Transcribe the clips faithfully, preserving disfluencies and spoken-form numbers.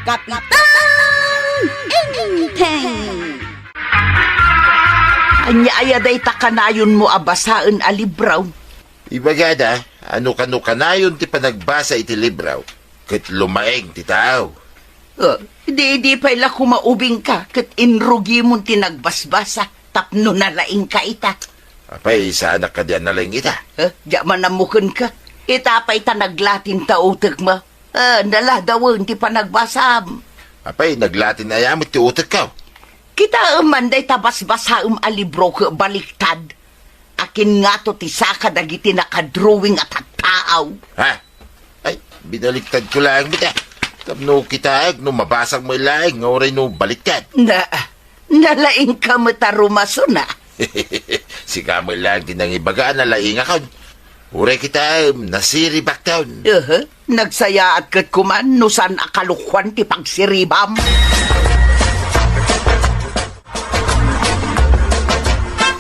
Kapitan Enteng! Ania aya dayta kanayonmo a basaen a libro? Ibagada, no kano kanayon ti panagbasa iti libro, ket lumaing ti tao. Oh, di, di pay la kumaubingka ket inrugimon ti nagbasbasa tapno nalaingka ita. Apay, saanak kadi a nalaing ita? Eh, diak man ammo kenka. Ita pay ta naglatin ta utekmo. Ah, naladawen ti panagbasam. Apay, naglatin aya met ti utekko? Kitaem man dayta basbasaem a libro ket baliktad. Akin ngato ti saka dagiti nakadrawing a tattaaw? Ha? Ay, binaliktadko laeng met, ah. Tapno kitaek no mabasam met laeng nga uray no baliktad. Na, nalaingka met a rumasona. Sika met laeng ti nangibaga a nalaingakon. Uray kitaem, nasiribakton. Aha, nagsayaat ket kuman no saan a kalokuan ti pagsiribam.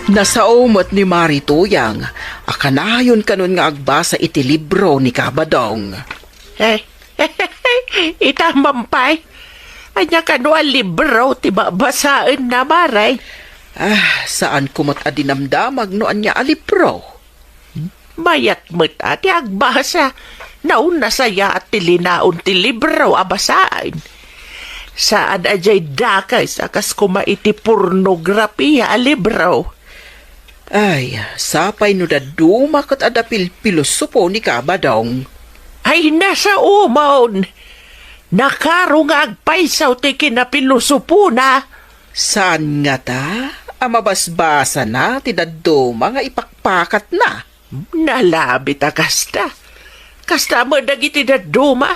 Nasao met ni Mari Tuyang a kanayon kanon nga agbasa iti libro ni Kabadong. Eh, ita man pay. Ania kano a libro ti babasaenna, Mari? Ah, saanko met a dinamdamag no ania a libro. Mayat met a ti agbasa. Nauna sayaat ti linaon ti libro a basaen. Saan a diay dakes a kas koma iti pornografia a libro. Ay, sapay no dadduma ket adda pilpilosopo ni Kabadong. Ay, nasaomon! Nakaro nga agpayso ti kinapilosopona. Saan ngata a mabasbasana ti dadduma nga ipakpakatna? Nalabit a kasta. Kasta met dagiti dadduma.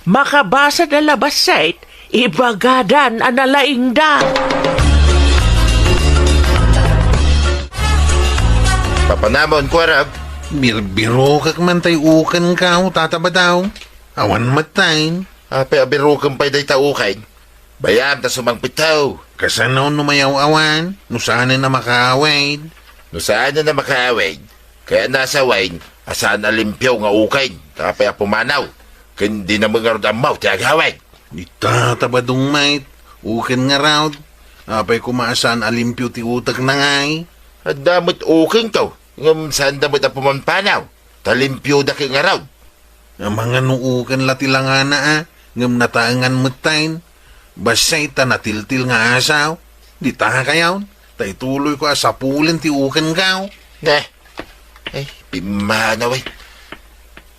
Makabasada la bassit, ibagadan a nalaingda. Papanamon, Kuarag. Birbirokek man tay ukenko, Tata Badong. Awan met tay. Apay a birokem pay dayta uken? Bayam ta sumangpet tayo. Kasano no mayaw-awan? No saanen a makaawid? No saanen a makaawid, kaya nasawen a saan a limpio nga uken, ta apay a pumanaw, ken di na met ngarud ammo ti agawid. Ita, Tata Badong met, uken ngarud. Apay koma a saan a limpio ti utekna ngay? Adda met ukenko, ngem saanda met a pumanpanaw, ta limpioda ket ngarud. Amangan no uken la ti langana a, ngem nataengan met tayen. Bassit ta natiltil nga asaw. Dita kayaw, ta ituloyko a sapulen ti ukenko. Ne. Ay, pimmanaw, ay.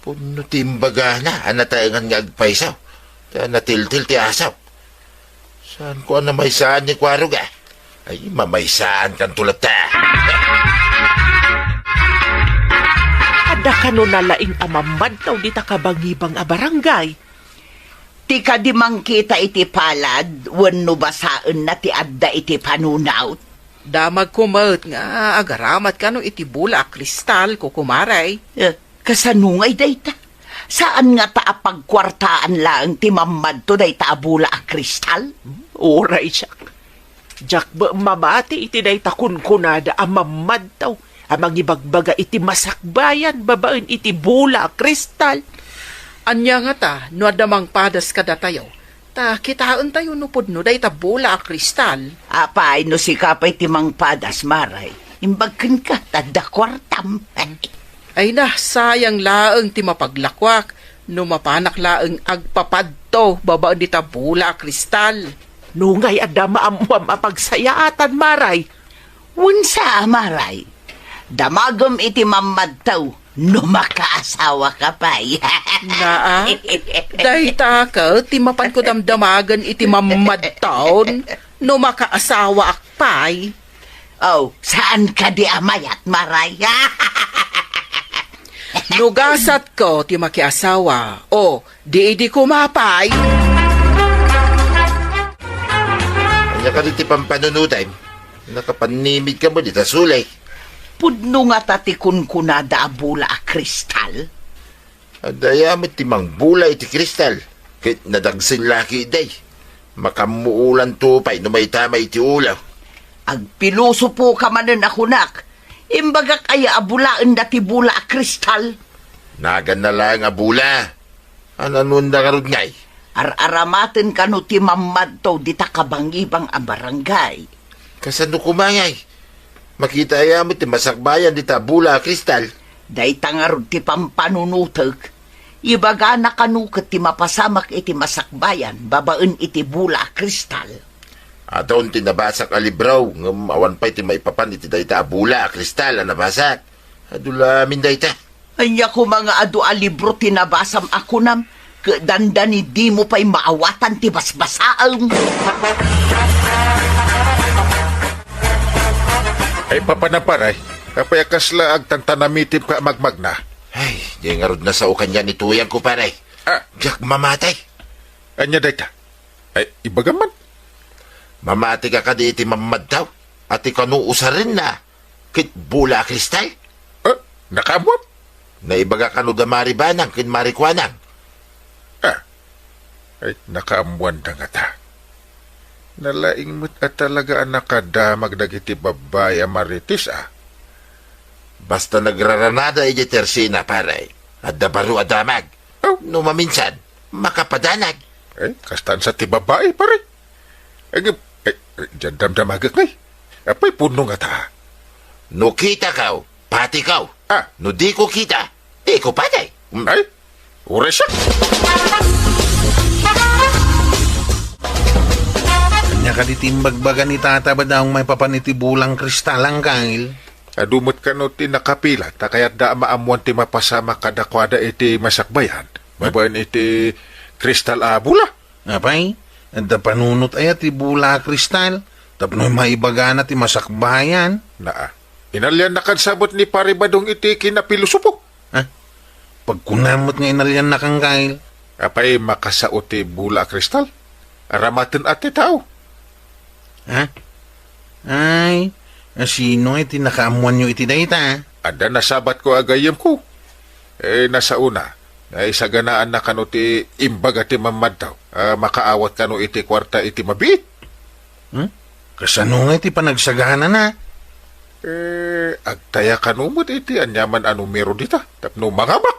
Pudno ti imbagana a nataengan nga agpayso. Ta natiltil ti asaw. Saanko a namaysaan ni Kuarog a? Ay, mamaysaankanto latta. Adda kano nalaing a mammadtaw dita kabangibang a barangay? Ti kadi mangkita iti palad wenno basaenna ti adda iti panunot? Damagko met nga agaramat kano iti bola a kristal, kukumare. Eh, Kasano ngay dayta? Saan ngata a pagkuartaan laeng ti mammadto dayta a bola a kristal? Uray siak. Diak met mamati iti dayta kunkunada a mammadto a mangibagbaga iti masakbayan babaen iti bola a kristal. Ania ngata no adda mangpadas kadatayo? Ta kitaentayo no pudno dayta bola a kristal. Apay no sika pay ti mangpadas, Mare? Imbag kenka, ta adda kuartam. Ay na, sayang laeng ti mapaglakuak no mapanak laeng agpapadto babaen dita bola a kristal. Nungay adda maammoam a pagsayaatan, Mare? Wen sa, Mare. Damagem iti mammadto no makaasawaka pay. Naa, dayta ket ti mapanko damdamagen iti mammadton no makaasawaak pay. Oh, saan kadi a mayat, Mare? No gasatko ti makiasawa, o, di idi koma pay. Ania kadi ti pampanunotem? Nakapanimidka met ita sulek. Pudno ngata ti kunkunada a bola a kristal? Adda aya met ti mangbola iti kristal, ket nadagsen la ketdi. Makammuolanto pay no maitama iti ulo. Agpilosopoka manen a kunak, imbagak aya a bolaenda ti bola a kristal? Naganna laeng a bola. An-anuenda ngarud ngay? Ar-aramaten kano ti mammadto dita kabangibang a barangay. Kasano koma ngay? Makita aya met ti masakbayan dita bola a kristal? Dayta ngarud ti pampanunotek. Ibagana kano ket ti mapasamak iti masakbayan babaen iti bola a kristal. Adun ti nabasak a libro, ngem awan pay ti maipapan iti dayta a bola a kristal a nabasak. Adu la amin dayta. Ania koma nga adu a libro ti nabasam a kunam, ket dandani dimo pay maawatan ti basbasaem? Ay, papanam, pare. Apay a kasla agtantanamitem ka a magmagna? Ay, di ngarud nasao kanian ni tuyangko, pare. Ah. Diak mamatay. Ania dayta? Ay, ibagam man. Mamati ka kadi iti mammadtaw? Ati kano usarenna ket bola a kristal? Ah, nakaammuam? Naibaga kano da Mari Banang ken Mari Kuanang? Ah, ay, nakaammuanda ngata. Nalaing met a talaga a nakadamag dagiti babbai a marites, a. Basta nagraranada idiay tersena, pare, adda baro a damag. Oh. No maminsan, makapadanag. Eh, kastan sa ti babai, pare. Eh, eh, eh, diyan damdamagek ngay. Apay punno ngata? No kitakaw, patikaw. Ah. No diko kita, diko pati. Mm. Ay, uray siak. Ania kadi ti imbagbaga ni Tata Badaong maipapan iti bola a kristal, Angkel? Adu met kano ti nakapila, ta kayatda a maammuan ti mapasamak kadakuada iti masakbayan, babaen iti kristal a bola. Apay, adda panunot aya ti bola a kristal? Tapno maibagana ti masakbayan. Naa. Inaliannakan sa met ni Pare Badong iti kinapilosopo. Ha? Pagkunam met nga inaliannakan, Angkel. Apay makasao ti bola a kristal? Aramaten a ti tao. Ha? Ay, a, sino ngay ti nakaammuanyo iti dayta? Adda nasabatko a gayyemko. Eh, nasaona, naisaganaanna kano ti imbaga ti mammadtaw a makaawat kano iti kuarta iti mabiit. Hmm? Kasano ngay ti panagsaganana? Eh, agtaya kano met iti aniaman a numero dita tapno mangamak.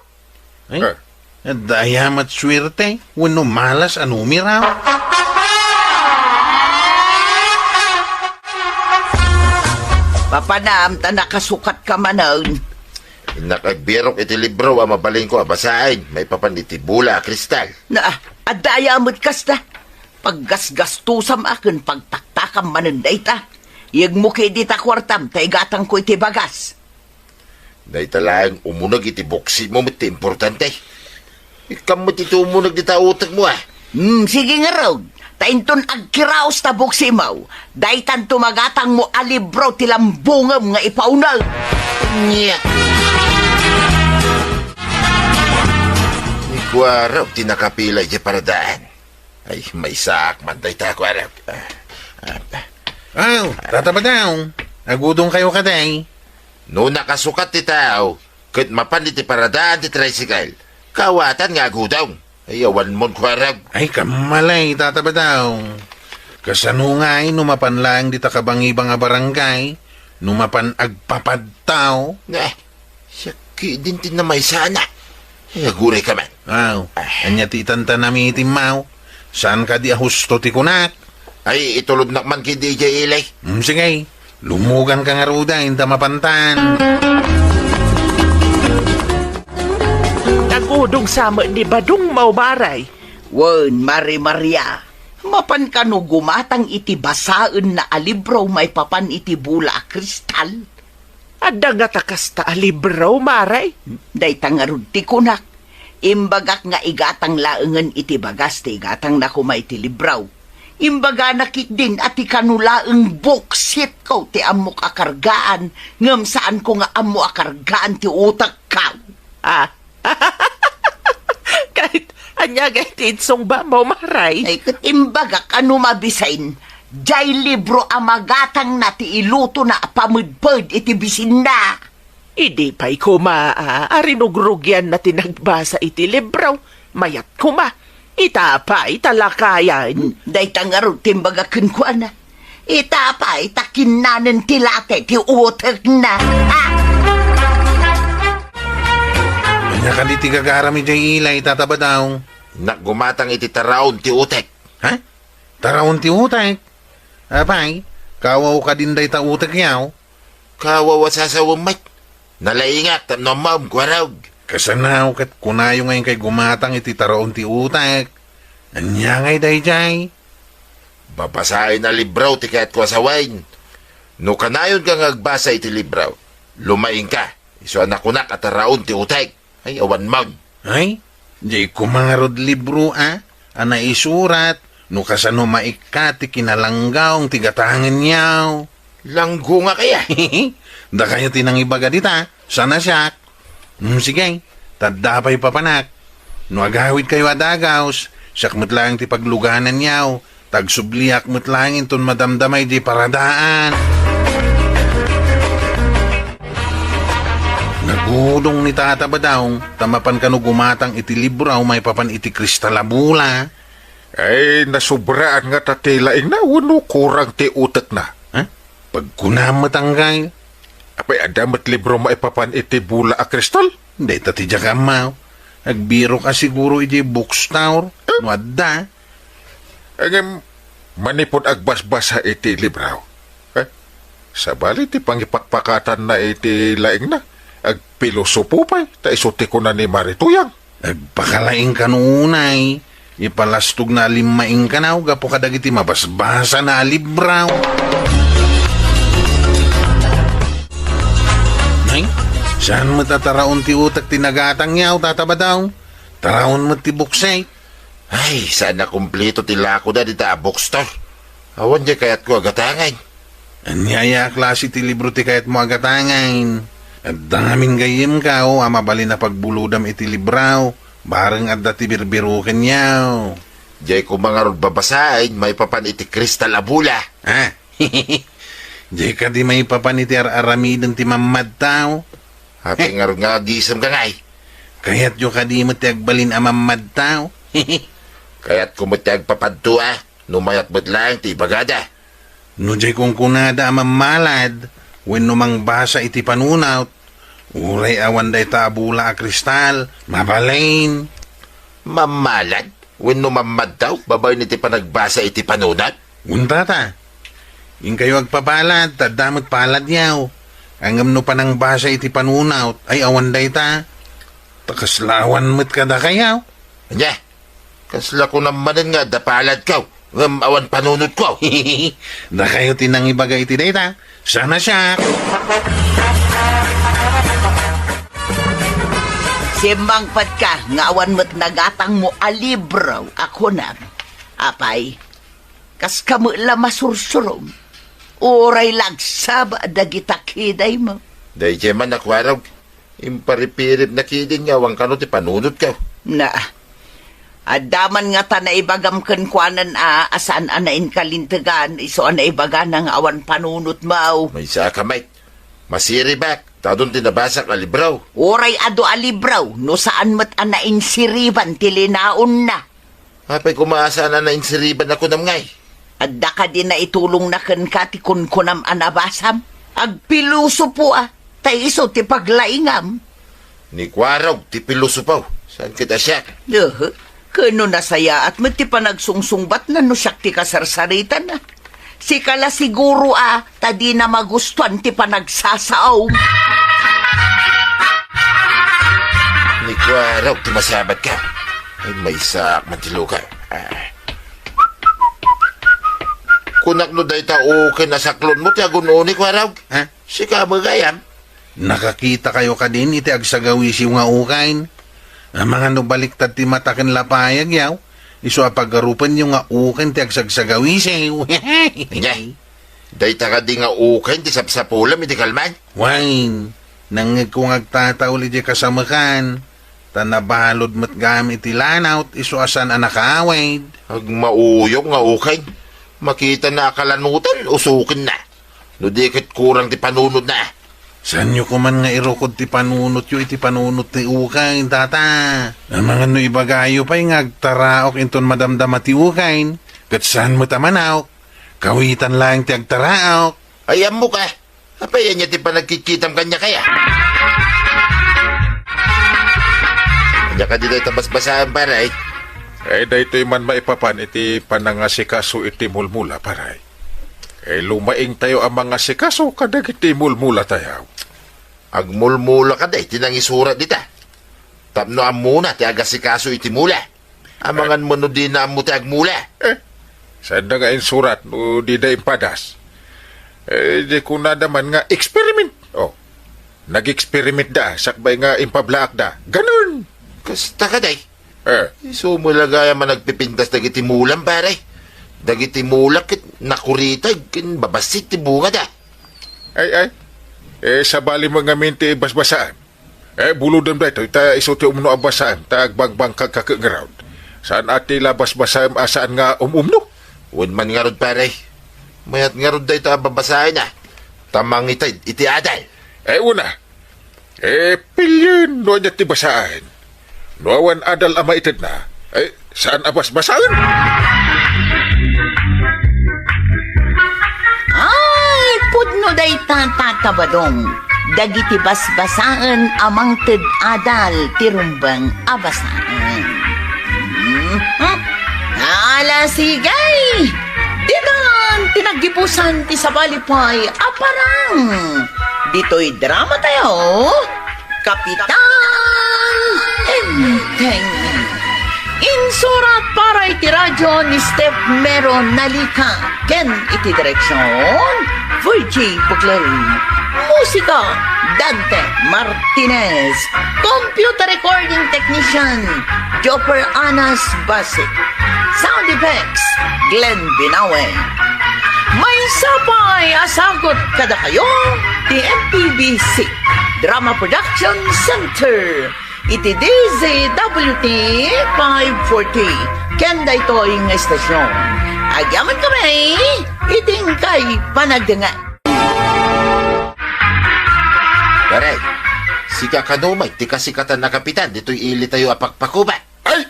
Ay, ah, adda aya met suerte wenno malas a numero. Papanam ta nakasukatka manen. Innak agbirok iti libro a mabalinko a basaen maipapan iti bola a kristal. Na, adda aya met kasta. Paggasgastusam a ken pagtaktakam manen dayta. Yegmo kadi ta kuartam ta igatangko iti bagas. Dayta laeng umuneg iti buksimo met ti importante. Ikkan met iti umuneg dita utekmo, a. Hmm, sige ngarud. Ta inton agkiraos ta buksimo, daytanto magatangmo a libro ti lambongem nga ipauneg. Nya. Ni Kuarog ti nakapila idiay paradaan. Ay, maysaak man dayta, Kuarog. Ah, ah. Aw, Tata Badaw, agudongkayo kadi? No nakasukat ti tao, ket mapan iti paradaan ti tricycle, kaawatan nga agudong. Ay, awanmon, Kuarog. Ay, kammalay, Tata Badaw. Kasano ngay no mapan laeng dita kabangibang a barangay, no mapan agpapadtaw? Eh, siak ketdin ti namaysana. Ay, aguray ka man. Aw, ah, ania ti itantanami iti immaw? Saan kadi a husto ti kunak? Ay, itulodnak man kadi idiay ili. Mm, sige. Lumuganka ngaruden ta mapantan. Nagudong sa met ni Badong, Mari. Wen, Mari Maria. Mapan kano gumatang iti basaenna a libro maipapan iti bola a kristal? Adda ngata kasta a libro, Mari? Dayta ngarud ti kunak. Imbagak nga igatang laengen iti bagas ti igatangna koma iti libro. Imbagana ketdin a ti kano laeng buksitko ti ammok a kargaan, ngem saanko nga ammo a kargaan ti utekko. Ah, Ket ania ngay ti insungbam, Mari? Ay, ket imbagak a no mabisin, diay libro a magatangna ti ilutona a pamedped iti bisinna. Idi pay koma a, a rinugrugianna ti nagbasa iti libro, mayat koma. Ita pay ta lakayan. Hmm, dayta ngarud ti imbagak kenkuana. Ita pay ta kinnanen ti late ti utekna. Ah! Ania kadi ti gagaram idiay ili, Tata Badaw? Innak gumatang iti taraon ti utek. Ha? Taraon ti utek? Apay, kawaw kadin dayta utekyo? Kawaw a sasawem met. Nalaingak tapno ammom, Kuarog. Kasano ket kunayo nga inkay gumatang iti taraon ti utek? Ania ngay daydiay? Babasaen a libro ti kayatko a sawen. No kanayonka nga agbasa iti libro, lumaingka. Isu a nakunak a taraon ti utek. Ay, awan man. Ay, diay koma ngarud libro a, a naisurat no kasano maikkat ti kinalanggaw ti gatangenyo. Langgo nga kaya? Dakayo ti nangibaga dita, saan a siak. Hmm, sige, tadda pay papanak. No agawidkayo a dagaws, siak met laeng ti paglugananyo. Ta agsubliak met laeng inton madamdama idiay paradaan. Nagudong ni Tata Badong ta mapan kano gumatang iti libro maipapan iti kristal a bola. Ay, nasobraan ngata ti laingna wenno kurang ti utekna? Ha? Pagkunam met, anggal. Apay, adda met libro maipapan iti bola a kristal? Dayta ti diak ammo. Agbirok a siguro idiay bookstore. No adda. Ngem, manipud agbasbasa iti libro, eh, sabali ti pangipakpakatanna iti laingna, agpilosopo pay, ta isu ti kuna ni Mari Tuyang. Agpakalaing kano unay, ipalastogna a limmaing kano gapu kadagiti mabasbasana a libro. Ay, saan met a taraon ti utek ti nagatangyo, Tata Badong? Taraon met ti book set. Ay, saan a kumpleto ti lakoda dita a bookstore. Awan diay kayatko a gatangen. Ania a klase ti libro ti kayatmo a gatangen? Adda ngamin gayyemko a mabalin a pagbulodam iti libro, bareng adda ti birbirokenyo. Diay koma ngarud babasaen maipapan iti kristal a bola. Ah, diay kadi maipapan iti ar-aramiden ti mammadto? Apay ngarud nga agisemka ngay? Kayatyo kadi met ti agbalin a mammadto? Kayatko met ti agpapadto a, no mayat met laeng ti ibagada. No diay kunkunada a mammalad, wenno mangbasa iti panunot, uray awan dayta a bola a kristal, mabalin. Mammalad wenno mammadto babaen iti panagbasa iti panunot? Wen, Tata. Inkayo agpapalad, ta adda met paladyo. Ngem no panangbasa iti panunot, ay awan dayta. Ta kasla awan met kadakayo. Ania? Kasla kunam manen nga adda paladko, ngem awan panunotko. Dakayo ti nangibaga iti dayta. Saan a siak. Simmangpetka nga awan met nagatangmo a libro a kunam. Apay, kaska met la masursurom. Uray la agsaba dagita kidaymo. Daydiay man a Kuarog. Imparipiripna ketdin nga awan kano ti panunotko. Na, adda man ngata naibagam kenkuana a, a saan a nainkalintegan, isu a naibagana nga awan panunotmo. Maysa ka met. Masiribak, ta adun ti nabasak a libro. Uray adu a libro, no saan met a nainsiriban ti linaonna. Apay koma a saan a nainsiriban a kunam ngay? Adda kadi naitulongna kenka ti kunkunam a nabasam? Agpilosopo a, ta isu ti paglaingam. Ni Kuarog ti pilosopo, saan ket a siak? Ehe, ken no nasayaat met ti panagsungsungbatna no siak ti kasarsaritana. Sika la siguro a, ta dina magustuan ti panagsasaom. Ni Kuarog ti masabatka. Ay, maysaak man ti luka. Ah. Kunak no dayta uken a saklonmo ti agun-uni, Kuarog? Ha? Sika met gayam? Nakakitakayo kadin iti agsagawisiw nga uken? Amangan no baliktad ti mata ken lapayagyo, isu a pagarupenyo nga uken ti agsagsagawisiw. Nya, dayta kadi nga uken ti sapsapulem iti kalman? Wen, nangngegko nga agtataul idiay kasamekan, ta nabalud met gayam iti lanawt isu a saan a nakaawid. Agmauyong nga uken. Makitana a kalanutan, usukenna. No di ket kurang ti panunotna. Saanyo koman nga irukod ti panunotyo iti panunot ti uken, Tata? Amangan no ibagayo pay nga agtaraok inton madamdama ti uken, ket saan met a manaok, kawitan laeng ti agtaraok. Ay, ammok a. Apay, ania ti panagkitkitam kaniak aya? Ania kadi dayta basbasaem, pare? Eh, daytoy man maipapan iti panangasikaso iti mulmula, pare. Eh, lumaingtayo a mangasikaso kadagiti mulmulatayo. Agmulmula kadi ti nangisurat dita. Tapno ammona ti agasikaso iti mula. Amangan mo no dina ammo ti agmula. Eh, saan da nga insurat no di da impadas? Eh, di kunada man nga experiment. Oh, nag-experiment da, sakbay nga impablaak da. Ganun. Kasta ka, day. Eh. Isu mo lagaya man nagpipintas dagiti mulam, pare. Dagiti mula ket nakuritag, ken babassit ti bunga da. Ay, ay. Eh, sabali mo ngamin ti basbasaem. Eh, bulodem daytoy, ta isu ti umno a basaem, ta agbangbangkag ka ket ngarud. Saan a ti la basbasaem a saan nga um-umno? Wen man ngarud, pare. Mayat ngarud dayta a babasaen, a. Ta mangited iti adal. Eh, una. Eh, pilien no ania ti basaen. No awan adal a maitedna, eh, saan a basbasaen? Ay, pudno dayta, Tata Badong. Dagiti basbasaen a mangted adal ti rumbeng a basaen. Mhm. Ala, sige! Ditan ti naggibusan ti sabali pay a parang. Ditoy drama tayo, Kapitan Enteng. Insurat para iti radyo ni Steph Mero Nalika ken iti direksyon, Virgie Buclel. Musika, Dante Martinez. Computer recording technician, Jopper Anas Basic. Sound effects, Glenn Binawe. Maysa pay a sagut kadakayo ti M P B C Drama Production Center iti D Z W T five forty ken daytoy nga estasyon. Agyaman kami iti inkay panagdengngeg. Pare, sika kano met ti kasikatan a kapitan ditoy ili tayo a Pakpakuba? Ay!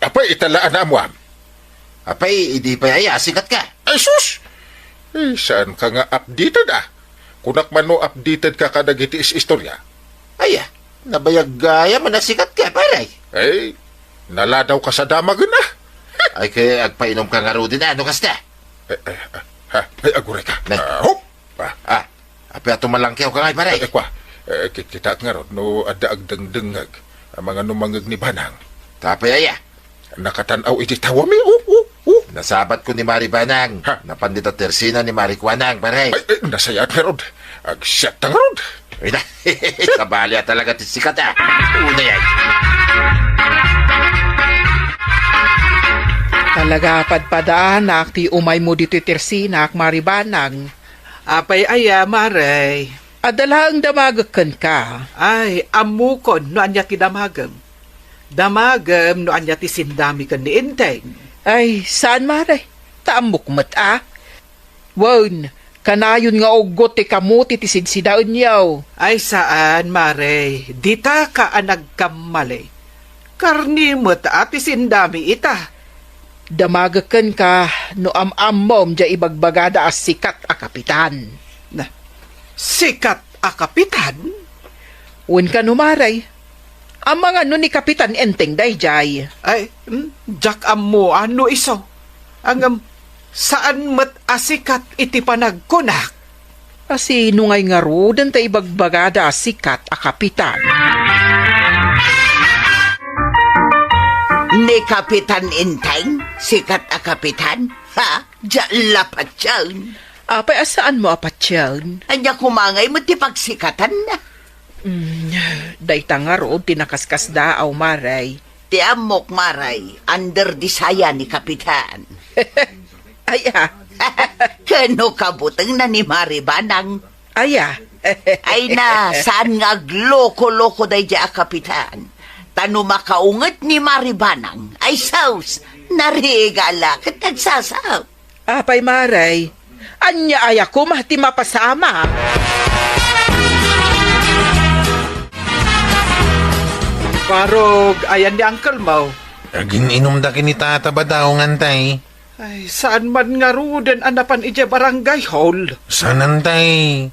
Apay ita la a naammuam? Apay, idi pay aya a sikat ka? Ay, sus! Eh, saan ka nga updated, a? Kunak man no updated ka kadagiti is-istorya? Aya, nabayag gayam a sikat ka, pare. Eh, naladaw ka sa damagen, a? Ay, kaya agpainom ka ngaruden, a, no kasta? Eh, eh, ah, ha, ay, aguray ka. Nay. Ah, hop! Ah, ah, apay a tumalangkiaw ka ngay, pare? Eh, kwa, eh, kitkitaak ngarud no adda agdengdengngeg, amangan no mangngeg ni Banang. Tapay aya? Nakatan-aw iti tawami, oh, oh, oh. Nasabat ko ni Mari Banang. Ha? Napan dita tersina ni Mari Kuanang, pare. Ay, eh, nasayaat ngarud. Agsiatta ngarud. Ay na, sabali a talaga ti sikat, a. Unay, ay. Talaga, padpadaanak ti umaymo ditoy tersinak, Mari Banang. Apay aya, Mare? Adda laeng damagek kenka. Ay, ammokon no ania ti damagem. Damagem no ania ti sindami ken ni Enteng. Ay, saan, Mare. Ta ammok met, a. Wen, kanayon nga uggot ti kamuti ti sidsidaenyo. Ay, saan, Mare. Dita ka a nagkammali. Karni met a ti sindami ita. Damagek kenka no am-ammom diay ibagbagada a sikat a kapitan. Na, sikat a kapitan? Wen kano, Mare. Amangan no ni Kapitan Enteng daydiay. Ay, mm, diak ammo a no isu. Ngem, saan met a sikat iti panagkunak. A sino ngay ngaruden ta ibagbagada a sikat a kapitan? Ni Kapitan Enteng, sikat a kapitan? Ha? Diak la patien. Apay a saanmo a patien? Ania koma ngay met ti pagsikatanna? Mm, dayta ngarud ti nakaskasdaaw, Mare. Ti ammok, Mare, under di saya ni Kapitan. Ay, a. Kano kabutengna ni Mari Banang? Ay, a. Ay na, saan nga agloko-loko daydiay a kapitan? Ta no makaunget ni Mari Banang, ay sus, narigat la ket nagsasao. Apay, Mare, ania aya koma ti mapasamak? Barog, ayan ni uncle mo. Agin-inumda ken ni Tata Badaw, Enteng. Ay, saan man ngaruden a napan idiay barangay hall? Saan, Enteng?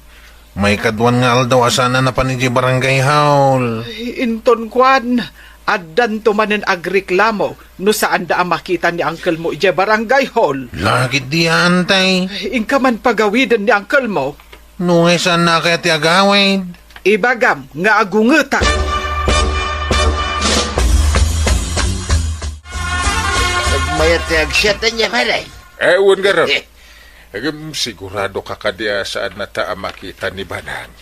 Maikaduan nga aldaw a saan a napan idiay barangay hall. Ay, inton kuan, Addanto manen agreklamo no saanda a makita ni uncle mo idiay barangay hall. Lagit di, Antay. Inka man pagawiden ni uncle mo. No ngay saanna kayat ti agawid? Ibagam nga agungetak. Nagmayat ti agsiat niya, pare. Eh, wen, garot. Eh. Agem, sigurado ka kadi a saanna ta a makita ni Banang?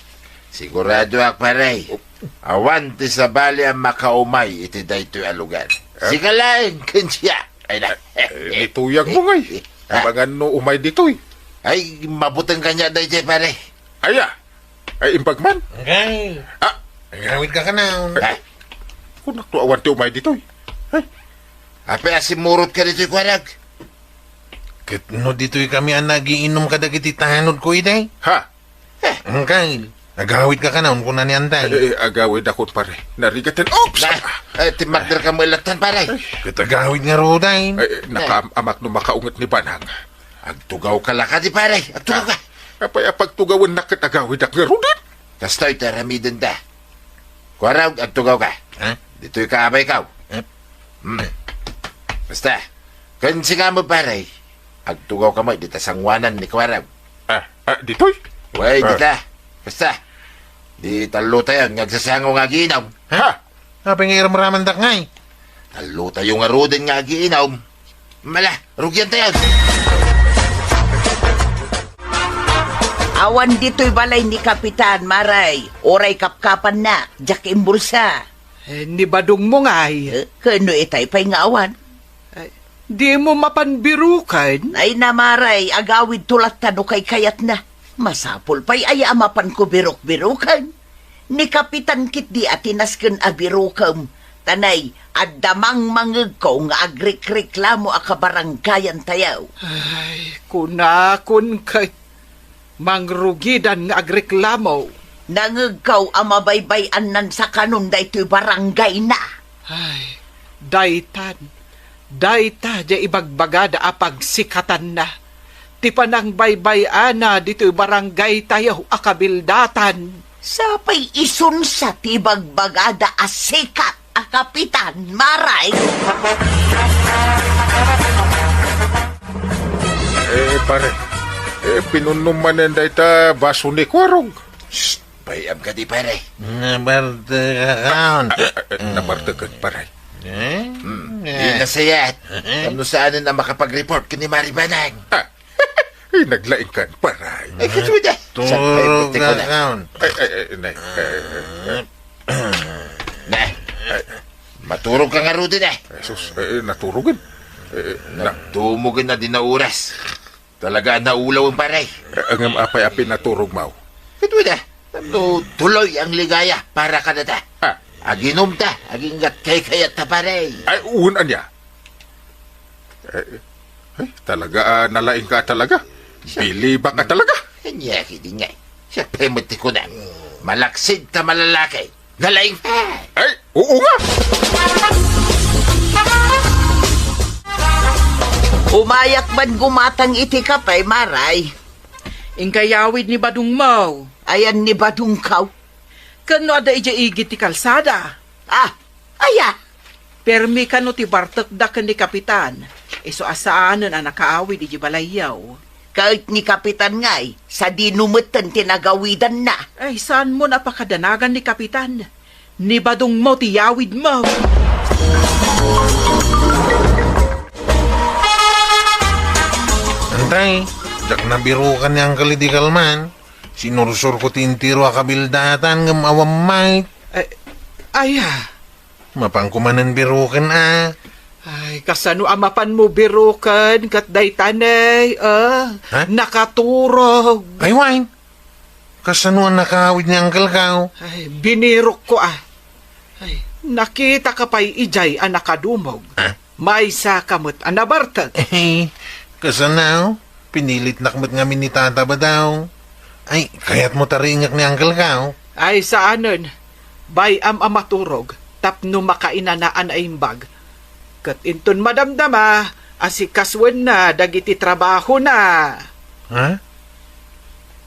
Siguradoak, pare. Oh. Awan ti sabali a makaumay iti daytoy a lugar. Ah? Sika laeng ken siak. Ay na. Eh, nituyang mo ngay. Ah. Abangan no umay ditoy. Ay, mabuteng kaniak daytoy, pare. Aya? Ay, imbag man? Ngay. Ah. Agawid ka kanayon. Ah. Kunak no awan ti umay ditoy. Ay. Apay a simmurot ka ditoy, kuarag? Ket no ditoy kami a nagiinom kadagiti tanod ko idi? Ha? Angkay, agawid ka kanayon, kuna ni Antay. Eh, eh, agawid akon, pare. Narigaten. Oops! Na, eh, timmakder ka mo ilatan, pare. Ket agawid ngaruden. Eh, eh, nakaam-amak no makaunget ni Banang. Agtugaw ka la kadi, pare. Agtugaw ka. Ah, apay a pagtugawennak ket agawidak ngaruden? Kastoy ti aramidenda. Kuarag, agtugaw ka. Ha? Ditoy ka, abay ka. Eh? Hmm. Basta, ken sika met, pare, agtugaw ka met dita sangoanan ni kuarag. Ah, ah, ditoy? Wen, ah, dita. Basta, di tallotayon nga agsasango nga agiinom. Ha? Apay nga iramramandak ngay? Tallotayo ngaruden nga agiinom. Mala, rugiantayon. Awan ditoy balay ni Kapitan, Maray. Uray kapkapanna, diak imbulsa. Eh, ni Badong mo ngay. Eh, ken no itay pay nga awan? Ay, dimo mapan biruken? Ay, Maray, agawidto latta no kaykayatna. Masapul pay aya a mapanko birukbiruken? Ni Kapitan ketdi a ti nasken a birukem, ta nay, adda mangmangngegko nga agrikreklamo a kabaranggayantayo. Ay, kunakon ket, mangrugidan nga agreklamo. Nangngegko a mabaybay-annan sakanon daytoy barangayna. Ay, daytan, dayta diay ibagbagada a pagsikatanna. Ti panangbaybay-ana ditoy barangaytayo a kabildatan. Sapay isunsa ti ibagbagada a sikat a kapitan, Maray? Eh, pare, eh, pinunnom manen dayta baso ni Kuarog. Shh! Bay-am kadi, pare. Nabartek ka. Ah, ah, ah, nabarteken, pare. Eh? Hmm. Eh. Di nasayat. Eh? Tapno saanen a makapag-report ken ni Mari Banang. Ah, eh, naglaing kan, pare. Eh, kasuda. Turog ka. Ay, ay, ay, nay. Eh, eh, eh. Nay. Ay. Maturog ka ngaruden, eh. Jesus, eh, eh, naturogen. Eh, eh, na- Nagdumugen a di na oras. Talaga a naulawen, pare. Eh, ngem apay a pinaturogmo? Ket wen a, tapno tuloy ang ligaya para kadata. Ah. Aginomta, aginggat kaykayatta, pare. Ay, wen ania? Eh, ay, talaga, ah, nalaing ka talaga. Siya. Bilibak ka talaga. Ania, kidingay. Siya, pay met ti kunam. Malaksid ta malalaki. Nalaing. Ay, oo nga! Umayak man gumatang iti kape, Maray. Inka iyawid ni badongmo. Ayan ni badongko? Ken no adda idiay igid ti kalsada. Ah, aya? Permi kano ti bartekda ken ni Kapitan, isu a saanen a nakaawid idiay balayyo. Ket ni Kapitan ngay, sadino metten ti nagawidanna? Ay, saanmon a pakadanagan ni Kapitan. Ni badongmo ti yawidmo. Antay, diak nabirukan ni Uncle idi kalman. Sinursurko ti entero a kabildatan ngem awan met. Ay, aya? Mapanko manen biruken a. Ay, kasano a mapanmo biruken ket dayta ne, ah, ha? Nakaturog. Ay, wen. Kasano a nakaawid ni Uncle ko? Ay, binirokko a. Ay, nakitaka pay idiay a nakadumog. Ah? Maysa ka met a nabartek. Eh, kasano? Pinilitnak met ngamin ni Tata Badaw. Ay, kayatmo ta riingek ni Uncle ko? Ay, saanen. Bay-am a maturog tapno makainanaan a imbag. Ket inton madamdama, asikasuenna dagiti trabahona. Ha?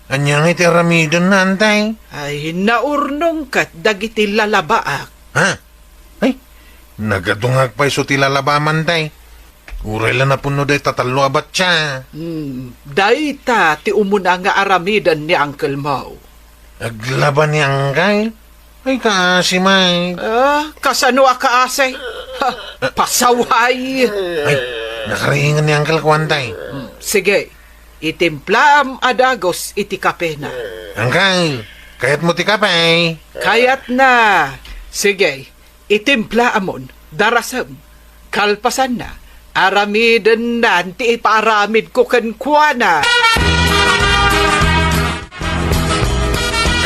Ania ngay ti aramidenna, Antay? Ay, naurnong ket dagiti lalabaak. Ha? Ay, Nagadungag pay isu ti lalabam, Antay. Uray la napunno dayta tallo a batsa. Hmm, dayta ti umuna nga aramiden ni uncle mo. Aglaba ni uncle? Ay, kaasi, Mike. Ah, kasano a kaasi? Ha, pasaway! Ay, nakaringan ni uncle ko, Antay. Hmm, sige, itimplaam a dagus iti kapena. Uncle, kayatmo ti kape? Kayatna. Sige, itimplaamon, darasem. Kalpasanna, aramidennan ti ipaaramidko kenkuana.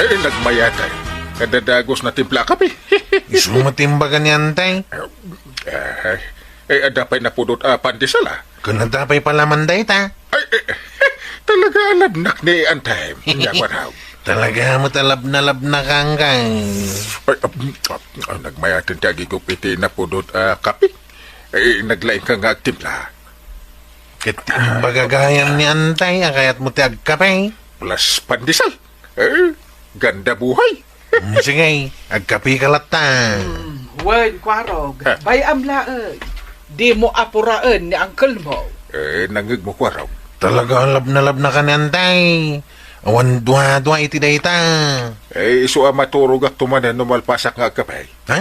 Eh, nagmayatay. Kadadagus na timpla a kape. Isu met imbaga ni Antay. Eh, eh, adda pay napudot a pandesal, ah. Ken adda pay palaman dayta. Ay, eh, talaga a labnak ni Antay. Nya, kuarog. Talaga met a labnalabnak, uncle. Ay, ah, ah, nagmayaten ti agigup iti napudot a kape. Eh, naglaingka nga agtimpla. Ket imbaga gayam ni Antay a kayatmo ti agkape. Plus pandesal. Eh, ganda buhay. Mm, sige, agkapeka latta. Hmm, wen, kuarog. Ha? Bay-am laeng. Dimo apuraen ni uncle mo. Eh, nangngegmo, kuarog. Talaga a labnalabnaka ni Antay. Awan duadua iti dayta. Eh, isu a maturogakto manen no malpasak nga agkape. Ha?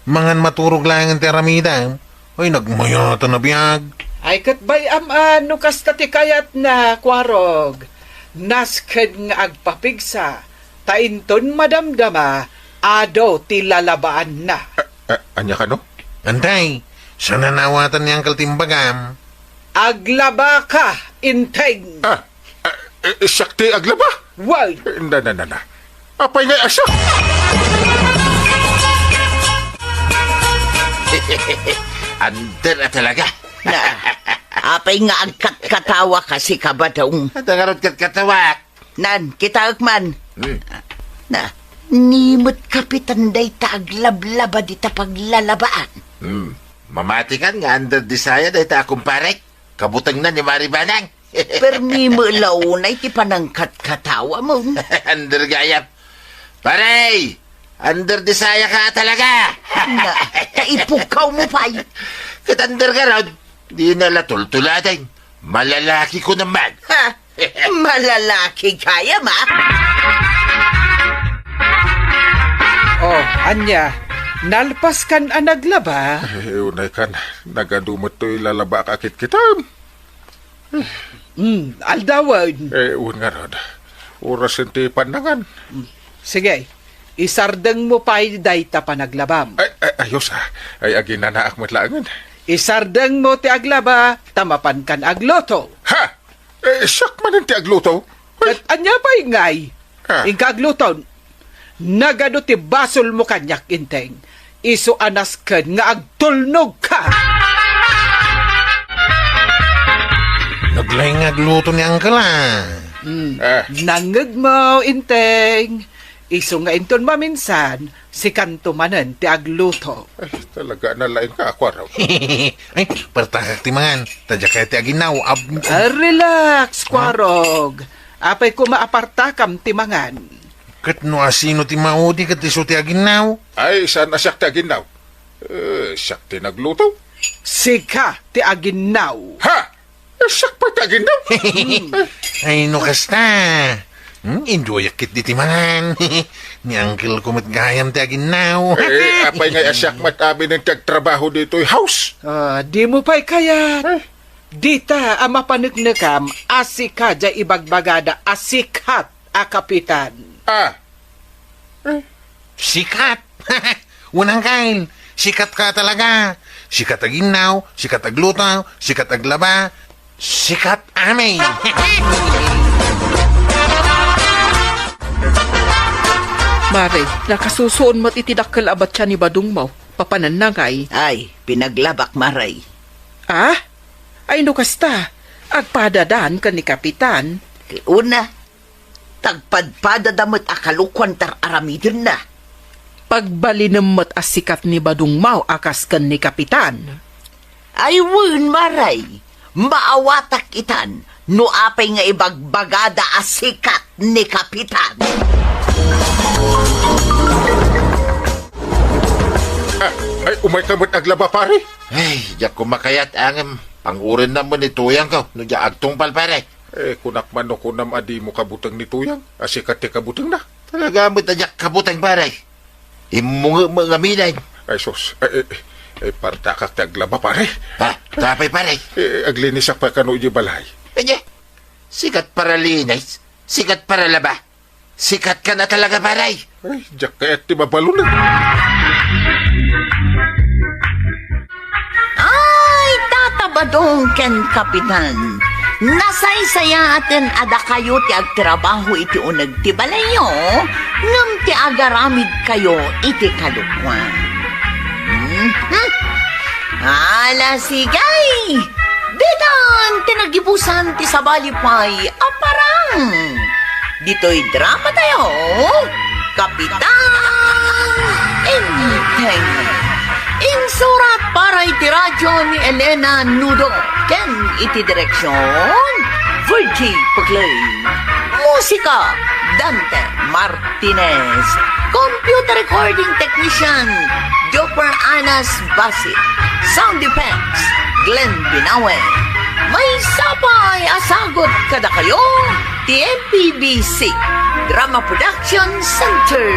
Mangan maturog laengen ti aramidem? Ay, nagmayatan a biag. Ay, ket bay-am a no kasta ti kayatna, kuarog. Nasken nga agpapigsa, ta inton madamdama, adu ti lalabaanna. A-, a-, ania kano? Antay, saan a naawatan ni Uncle ti imbagam? Aglabaka, Inteng! Ah, ah, eh, siak ti aglaba? Wen! Na, na, na, na. Apay ngay a siak? Under a talaga. Na, apay nga agkatkatawaka, sika, Badong? Adda ngarud katkatawak. Nan, kitaek man. Hmm. Na, ni met kapitan dayta aglablaba dita paglalabaan. Hmm. Mamatikan nga under desire dayta a kumparek. Kabutengna ni Mari Banang. Permi met la unay ti panangkatkatawamon. Under gayam. Pare! Under desire ka talaga! Na, ta ipukawmo pay. Ket under garud, dina la tultuladen. Malalakiko naman. Ha? Malalaki gayam, a? Oh, ania? Nalpaskan a naglaba? Eh, unaykan, nagadu met toy lalabak a kitkitam. Hmm, aldawen. Eh, wen ngarud. Orasen ti pannangan. Hmm. Sige, isardengmo pay dayta panaglabam. Ay, ay, ayos, a. Ay, aginanaak met laengen. Isardengmo ti aglaba, ta mapankan agluto. Ha? Eh, siak manen ti agluto? Ay. Ket ania pay ngay? Ah. Inka agluton. Nagadu ti basolmo kaniak, Inteng. Isu a nasken nga agtulnogka. Naglaing nga agluto ni Uncle, a. Hmm. Ah. Nangngegmo, Inteng. Isu nga inton maminsan, sikanto manen ti agluto. Ay, talaga, nalaingka, Kuarog. Ay, partakak ti mangan. Ta diak kayat ti aginnaw. Ab- Ah, relax, Kuarog. Apay koma a partakam ti mangan. Ket no asino ti maudi ket isu ti aginnaw? Ay, saan a siak ti aginnaw? Eh, siak ti nagluto. Sika ti aginnaw. Ha? Eh, siak pay ti aginnaw? Ay, no kasta. Hmm, enjoyak ketdi ti mangan. Ni uncle ko met gayam ti aginnaw. Eh, apay ngay a siak met aminen ti agtrabaho ditoy house? Ah, dimo pay kayat. Eh. Dita a mapaneknekam a sika diay ibagbagada a sikat a kapitan. Ah. Eh. Sikat! Wen, Uncle, sikat ka talaga. Sikat aginnaw, sikat agluto, sikat aglaba, sikat amin. Mare, nakasusuon met iti dakkel a batsa ni Badongmo. Papananna ngay? Ay, pinaglabak, Mare. Ah? Ay, no kasta, agpadadan ken ni Kapitan. Una, tagpadpadada met a kalokoan ti ar-aramidenna. Pagbalinem met a sikat ni Badongmo a kas ken ni Kapitan. Ay wen, Mare, maawatak itan no apay nga ibagbagada a sikat ni Kapitan. Ah, Ay, umayka met aglaba, pare. Ay, diak koma kayat ngem pangurenna met ni Tuyang ko no diak agtungpal, pare. Eh, kunak man no kunam a dimo kabuteng ni Tuyang, a sikat ti kabutengna. Talaga met a diak kabuteng, pare. Immunge met ngamin. Ay, sus. Ay, ay, ay, partakak ti aglaba, pare. Ha? Tapay, pare? Eh, aglinisak pay kano idiay balay. Anya? Sikat para linis? Sikat para laba? Sikat ka na talaga, pare. Ay, diak kayat ti mabalona. Ay, Tata Badong ken Kapitan, nasaysayaaten a dakayo ti agtrabaho iti uneg ti balayyo, ngem ti agaramidkayo iti kadukoan. Mhm. Ala, sige! Ditan ti nagibusan ti sabali pay a parang. Ditoy drama tayo, Kapitan Enteng. Insurat para iti radyo ni Elena Nudo ken iti direksyon, Virgie Paglain. Musika, Dante Martinez. Computer recording technician, Jopper Anas Basit. Sound effects, Glenn Binawe. Maysa pay a sagut kadakayo ti M P B C Drama Production Center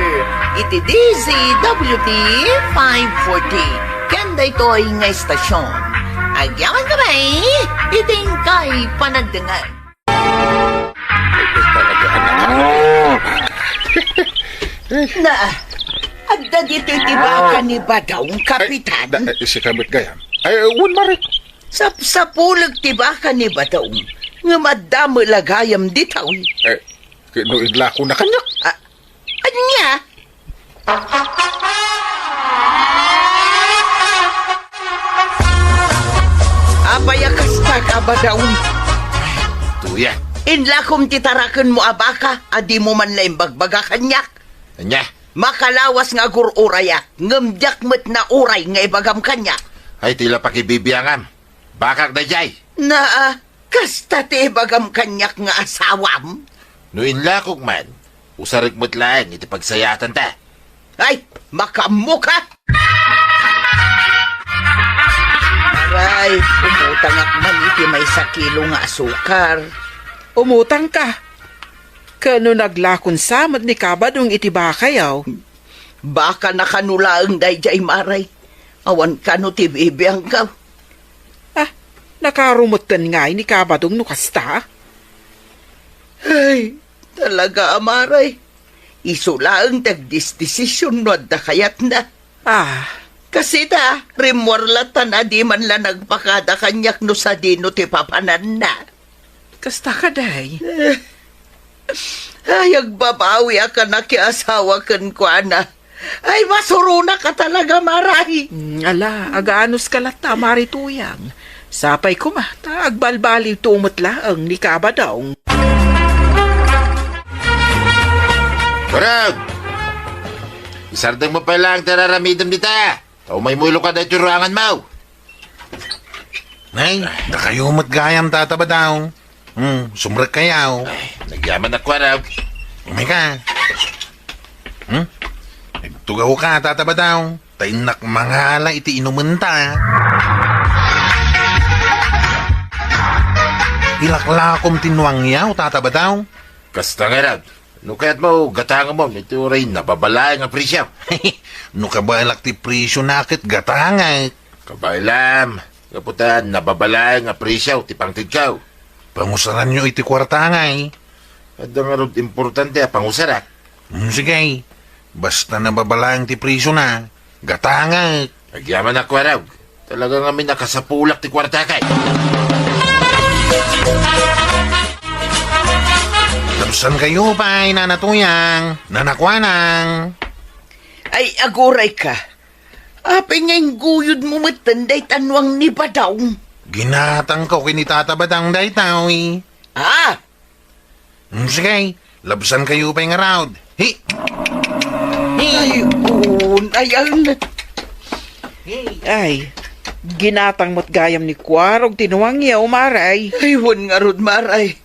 iti D Z W T five forty. Ken daytoy nga estasyon, agyamankami iti inkay panagdengngeg. Na, adda ditoy ti baka ni Badong, Kapitan. Ay, da, eh, sika met gayam. Ay, wen, Mare. Sapsapulek ti baka ni Badong, ngem adda met la gayam ditoy. Eh, ket no inlakona kaniak? Ah, ania? Apay a kasta, Kabadong? Tuya. Inlakom ti tarakenmo a baka a dimo man la imbagbaga kaniak. Ania? Makalawas nga agur-urayak, ngem diak met nauray nga ibagam kaniak. Ay, ti la pakibibiangam. Bakak daydiay. Naa, kasta ti ibagam kaniak nga asawam? No inlakok man, usarek met laeng iti pagsayaatanta. Ay, makaammoka! Aray, umutangak man iti maysa kilo nga asukar. Umutangka. Ken no naglakon sa met ni Kabadong iti bakayo? Baka nakano laeng daydiay, Mare. Awan kano ti bibiangko. Ah, nakarumetten ngay ni Kabadong no kasta? Ay, talaga, Mare. Isu laeng ti agdisdesisyon no adda kayatna. Ah. Kastoy ta, rimmuar latta a di man la nagpakada kaniak no sadino ti papananna. Kasta kadi? Eh, ay, agbabawi a kanakiasawa kenkuana. Ay, masuronaka talaga, Mare. Mm, ala, aganuska latta, Mare Tuyang. Sapay koma, ta agbalbaliwto met laeng ni Kabadong. Barag! Isardengmo pay laeng ti ar-aramidem dita. Ta umaymo iluka daytoy ruanganmo. Nay, dakayo met gayam, Tata Badong. Hmm, sumrekkayo. Ay, nagyaman a kuarog. Umayka. Hmm? Agtugawka, Tata Badong. Ta innak mangala iti inumenta. Ilaklakom ti nuangyo, Tata Badong. Kasta ngarud. No kayatmo, gatangamon iti uray nababalaeng a presio. No kabaelak ti presiona ket gatangek. Kabaelam, gapu ta nababalaeng a presio ti pangtedko. Pangusaranyo iti kuarta ngay. Adda ngarud importante a pangusarak. Hmm, sige. Basta nababalaeng ti presiona, gatangek. Agyaman a kuarog. Talaga ngamin a kasapulak ti kuartak. Labsankayo pay, Nana Tuyang, Nana Kuanang. Ay, agurayka. Apay nga ingguyodmo metten dayta nuang ni Badong? Ginatangko ken ni Tata Badong daytoy. Ah, Hmm, sige, labsankayo pay ngarud. Hi! Hi! Ay, un-, ay, ay, un-, Hi! Ay, ginatang met gayam ni kuarog ti nuangyo, Mare. Ay, wen ngarud, Mare.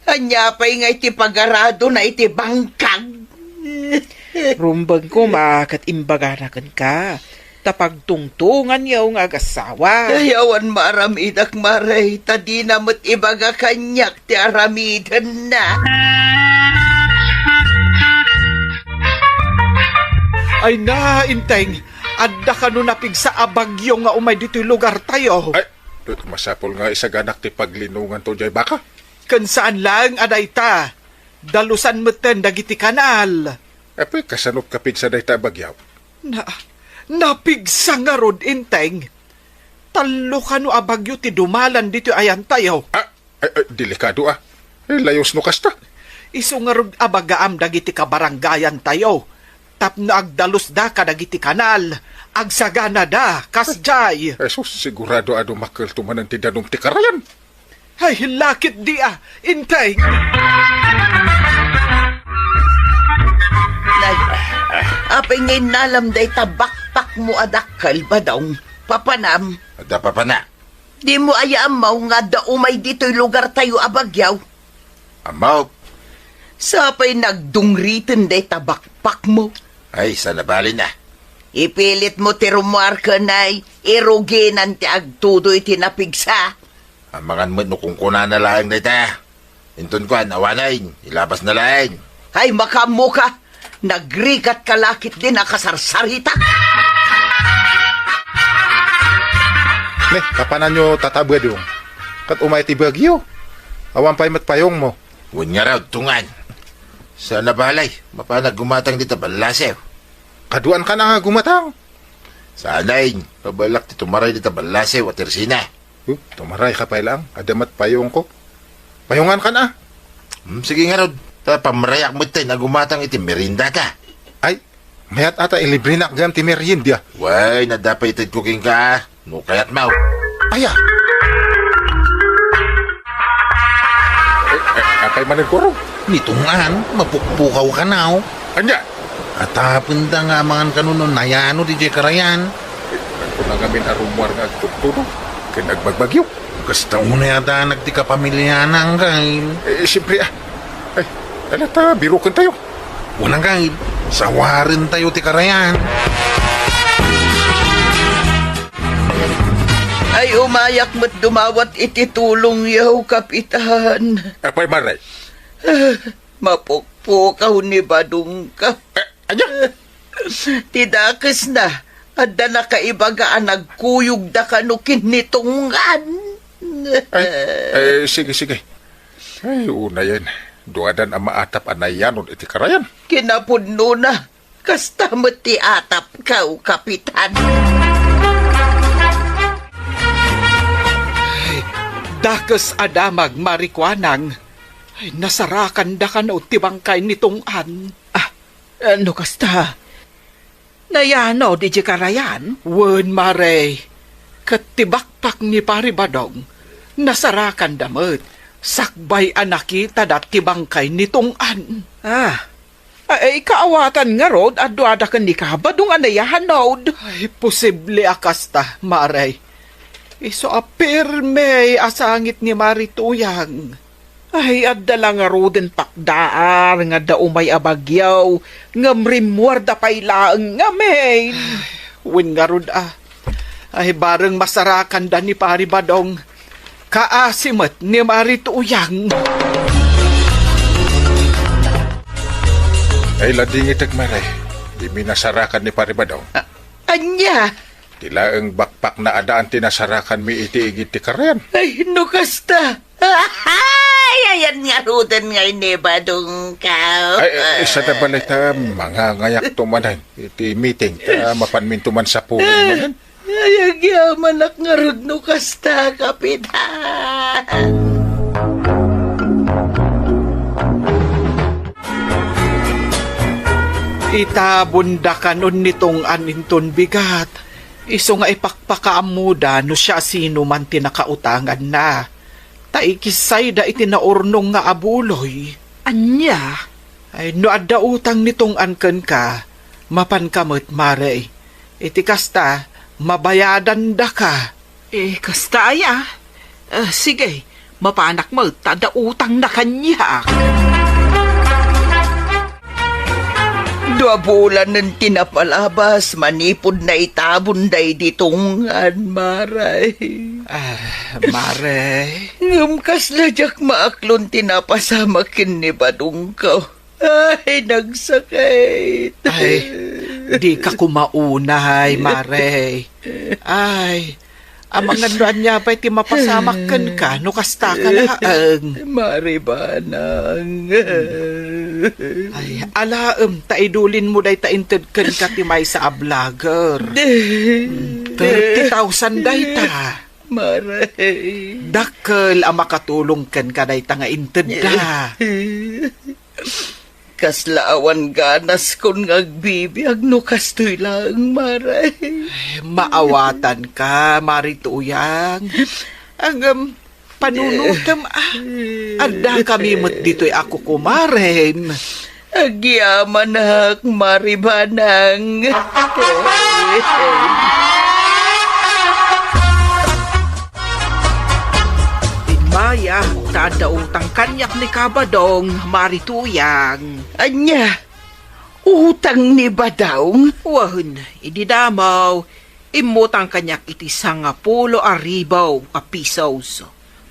Ania pay nga iti pagaradona iti bangkag? Rumbeng koma ket imbagana kenka. ta pagtungtonganyo nga agassawa. Ay, awan maaramidak, Mare, ta dina met ibaga kaniak ti aramidenna. Ay na, Inteng, adda kano napigsa a bagyo nga umay ditoy lugartayo? Ay, masapul nga isaganak ti paglinonganto diay baka. Ken saan laeng a dayta, dalusan metten dagiti kanal. Apay, kasano ti kapigsa dayta a bagyo? Na, napigsa ngarud, Inteng. Tallo kano a bagyo ti dumalan ditoy ayantayo. Ah, ay, ay, delikado, ah. Eh, layos no kasta. Isu ngarud a bagaam dagiti kabarangayantayo. Tapno agdalusda kadagiti kanal, agsaganada, kasjay. Jesus, sigurado a dumakelto manen ti danum ti karayan. Ay, lakit di, ah, Inteng. Nay, apay nga innalam dayta bakpakmo a dakkel, Badong? Papanam? Adda papana. Dimo aya ammo nga adda umay ditoy lugartayo a bagyo? Ammo. Sapay nagdungriten dayta bakpakmo. Ay, saan a bali na. Ipilitmo ti rummuar ken ay, iruginan ti agtudo iti napigsa. Amangan met no kunkunana laeng dayta. Inton kuan, awanen, ilabasna laeng. Ay, makaammoka! Nagrigatka la ketdi a kasarsarita! Ne, kapananyo tata a Badong? Ket umay ti bagyo. Awan pay met payongmo. Wen ngarud, Tunggan. Saan a bali, mapanak gumatang dita ballasew. Kaduan kana nga gumatang? Saan, pabalak ti tumaray dita ballasew a tersina. Huh, tumaray ka pay laeng, adda met payongko. Payongan kan a. Hmm, sige ngarud. Ta pamrayak metten a gumatang iti meriendata. Ay, mayat a ta ilibrenak gayam ti merienda. Wen, adda pay itedko kenka. No kayatmo. Aya. Eh, eh, apay manen, Guro? Ni Tunggan, mapukpukaw kano. Ania? Atapenda nga amangan kano no nayanod idiay karayan. Eh, kuna ngamin a rummuar nga agtudtudo ken agbagbagyo. Kasta unay a danag ti kapamiliana, Angkel. Eh, siyempre, ah. Ay, ala ta, birokentayo. Wen, Angkel, sawarentayo ti karayan. Ay, umayak met dumawat iti tulongyo, Kapitan. Apay, Mare? Mapukpukaw ni Badongko. Eh, ania? Ti dakesna, adda nakaibaga a nagkuyogda kano ken ni Tunggan. Ay, ay, sige, sige. Ay, unayen, duadan a maatap a nayanod iti karayan. Kinapudnona, kasta met ti atapko, Kapitan. Ay, dakes a damag, Mare Kuanang. Ay, nasarakanda kano ti bangkay ni Tunggan. Ah, no kasta, nayanod idiay karayan? Wen, Mare. Ket ti bakpak ni Pari Badong, nasarakanda met, sakbay a nakitada ti bangkay ni Tunggan. Ah, ay, kaawatan ngarud a duada ken ni Kabadong a nayanod. Ay, posible a kasta, Mare. Isu a pirme a sangit ni Mari Tuyang. Ay, adda la ngaruden pakdaar nga adda umay a bagyo, ngem rimmuarda pay laeng ngamin. Wen ngarud a. Ay, bareng masarakanda ni Pari Badong, kaasi met ni Mari Tuyang. Ay, ladingitek, Mare. Dimi nasarakan ni Pari Badong. A-, ania? Ti laeng bakpakna a daan ti nasarakanmi iti igid ti karayan. Ay, no kasta. Ay, ayan ngaruden nga inibadong ka. Ay, ay, sada balay ta, mangangayakto manen iti meeting, ta mapanminto man sapulong manen. Ay, agyamanak ngarud no kasta, Kapitan. Itabonda kanon ni Tunggan inton bigat, isu nga ipakpakaammoda no siasinoman ti nakautanganna. Ta ikissayda iti naurnong nga abuloy. Ania? Ay, no adda utang ni Tunggan kenka, mapanka met, Mare. Iti kasta, mabayadandaka. Eh, kasta aya? Ah, sige, mapanak met ta adda utangna kaniak. Dua bulanen ti napalabas manipud naitabon daydi tungan, Mare. Ah, Mare. Ngem kasla diak maaklon ti napasamak ken ni Badongko. Ay, nagsakit. Ay, dika koma unay, Mare. Ay, amangan no ania pay ti mapasamak kenka, no kasta ka laeng. Mare Banang. Ay, alaem ta idulinmo dayta inted kenka ti maysa a vlogger. Hmm, thirty thousand dayta. Mare. Dakkel a makatulong kenka dayta nga intedda. Kasla awan ganaskon nga agbibiag no kastoy laeng, Mare. Maawatanka, Mare Tuyang. Ngem, panunotem, ah. Addakami met ditoy a kukumarem. Agyamanak, Mare Banang. Immay, ta adda utang kaniak ni Kabadong, Mare Tuyang. Ania? Utang ni Badong? Wen, idi damo, immutang kaniak iti sangapulo a ribu a pesos.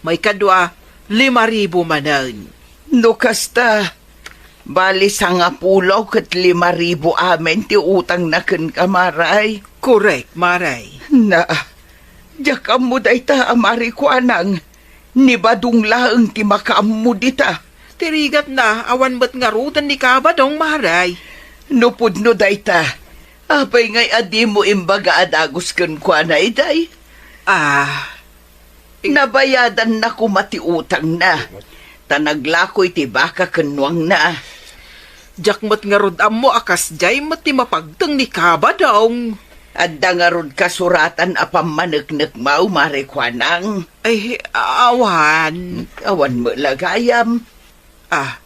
Maikadua, lima ribu manen. No kasta, bali sangapulo ket lima ribu amin ti utangna kenka, Mare. Korek, Mare. Na, diak ammo dayta a Mare Kuanang, ni Badong laeng ti makaammo dita. Ti rigatna, awan met ngaruden ni Kabadong, Mare. No pudno dayta, apay ngay a dimo imbaga a dagus kenkuana, iday? Ah, Nabayadanna koma ti utangna, ta naglakoy ti baka ken nuangna. Diak met ngarud ammo a kasdiay met ti mapagteng ni Kabadong. Adda ngarud kasuratan a pammaneknekmo, Mare Kuanang? Ay, awan. Awan met la gayam. Ah,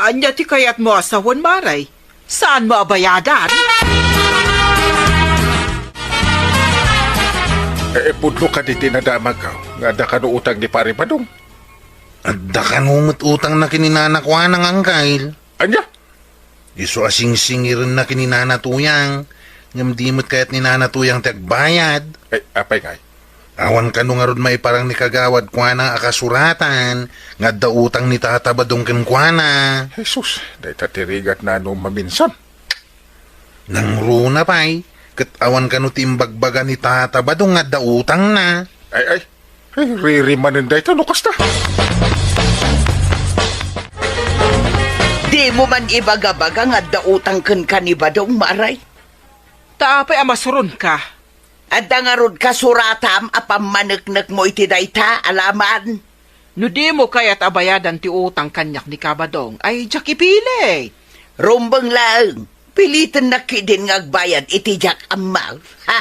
ania ti kayatmo a sawen, Mare? Saanmo a bayadan? Eh, pudno kadi ti nadamagko nga adda kano utang ni Pare Badong? Adda kano met utangna ken ni Nana Kuanang, Angkel. Ania? Isu a singsingirenna ken ni Nana Tuyang, ngem di met kayat ni Nana Tuyang ti agbayad. Eh, apay ngay? Awan kano ngarud maiparang ni Kagawad Kuanang a kasuratan nga adda utang ni Tata Badong kenkuana. Jesus, dayta ti rigatna no maminsan. Nangruna pay, ket awan kano ti imbagbaga ni Tata Badong nga adda utangna. Ay, ay, ay, ririmanen dayta no kasta. Dimo man ibagabaga nga adda utang kenka ni Badong, Mare? Ta apay a masuronka? Adda ngarud kasuratam a pammaneknekmo iti dayta, alaman? No dimo kayat a bayadan ti utang kaniak ni Kabadong, ay diak ipilit. Rumbeng laeng, pilitennak ketdin nga agbayad iti diak ammo. Ha?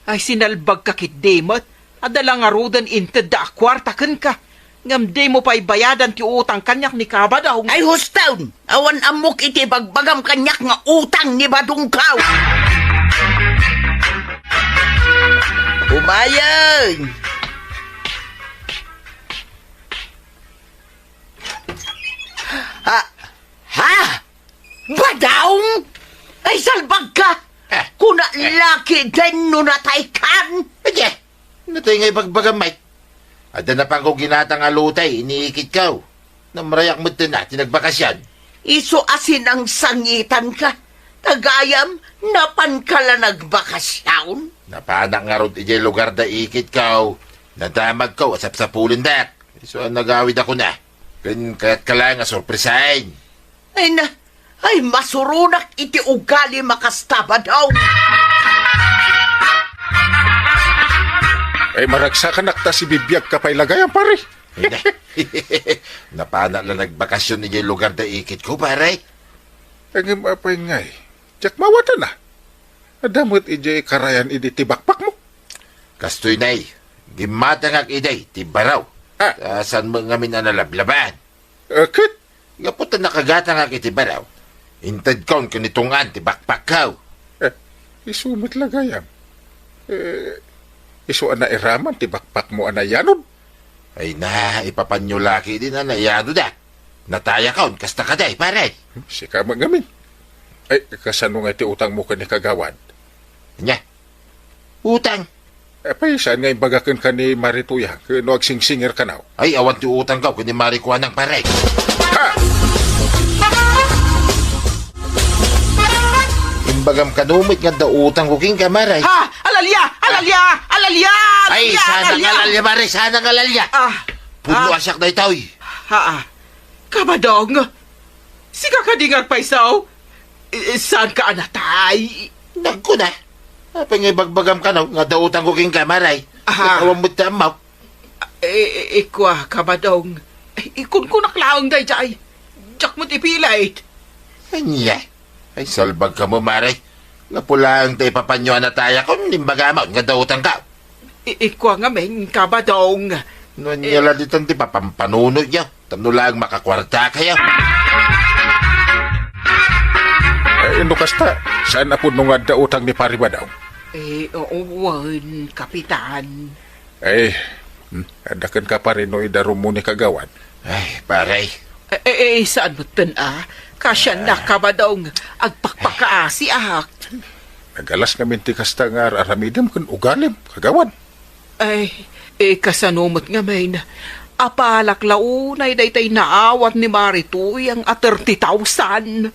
Ay, sinalbagka ketdi met. Adda la ngaruden intedda a kuarta kenka. Ngem dimo pay bayadan ti utang kaniak ni Kabadong. Ay, huston! Awan ammok iti bagbagam kaniak nga utang ni Badongko. Umayen! Ha? Ha? Badong? Ay, salbagka! Eh, kuna eh. Laki den no nataykan! Adi, natay nga ibagbagam, Mike. Adda napangko ginatang a lutay, iniikitko. Namrayak met ten a, ti nagbakasyon. Isu a sinangsangitanka. Tagayam, napanka la nagbakasyon? Napanak ngarud idiay lugar da ikitko. Nadamagko a sapsapulendak. Isu a nagawidakon a. Ken kayatka laeng a sorpresaen. Ay na, ay masuronak iti ugalim a kasta, Badong. Ay, maragsakanak ta sibibiagka pay la gayam, pare. Ay na. Napanak la nagbakasyon idiay lugar da ikitko, pare. Ngem apay ngay, diak maawatanna. Adda met idiay karayan idi ti bakbakmo. Kastoy, nay, gimmatangak idiay ti baro. Ah. Ta saan met ngamin a nalablabaan. Eh, ket? Gapu ta nakagatangak iti baro, intedkon ken ni Tungan ti bakbakko. Eh, isu met la gayam. Eh, isu a nairaman ti bakbakmo a nayanod. Ay na, ipapanyo la ketdin a nayanodak. Natayakon, kasta kadi, pare. Sika met ngamin. Ay, kasano nga iti utangmo ken ni Kagawad? Ania? Utang? Apay, saan nga imbaga kenka ni Mari Tuyang, ken no agsingsingir kanaw? Ay, awan ti utangko ken ni Mari Kuanang, pare. Ha! Imbagam kano met nga adda utangko kenka, Mari. Ha! Alalya! Alalya! Alalya! Ay, alalya! Saan nga alalya, Mari? Saan nga alalya? Ah, pudno ah, a siak daytoy. Ha, ah. Kabadong, sika kadi nga agpayso? I-, saanka a natay? Nagkuna. Apay nga ibagbagam kano nga adda utangko kenka, Mari? Aha. Ket awan met ti ammok. I-, i-, ikua, Kabadong. Ikunkunak laeng daydiay. Diak met ipilit. Ania? Ay, salbagkamo, Mari. Gapu laeng ta ipapanyo a natayakon, imbagam nga adda utangko. I-, ikua ngamin, Kabadong. No ania la ditan ti papampanunotyo? Tapno laeng makakuartakayo. Eh, no kasta, saan a pudno nga adda utang ni Pari Badong? Eh, oo, wen, Kapitan. Eh, hmm, adda kenka, pare, no idarummo ni Kagawad. Ay, pare. Eh, eh, eh, saan metten a? Kasian na, Kabadong, agpakpakaasiak. Nagalas ngamin ti kasta nga ar-aramidem ken ugalim, Kagawad. Ay, eh, kasano met ngamin? Apalak la unay daytay naawat ni Mari Tuyang a thirty thousand.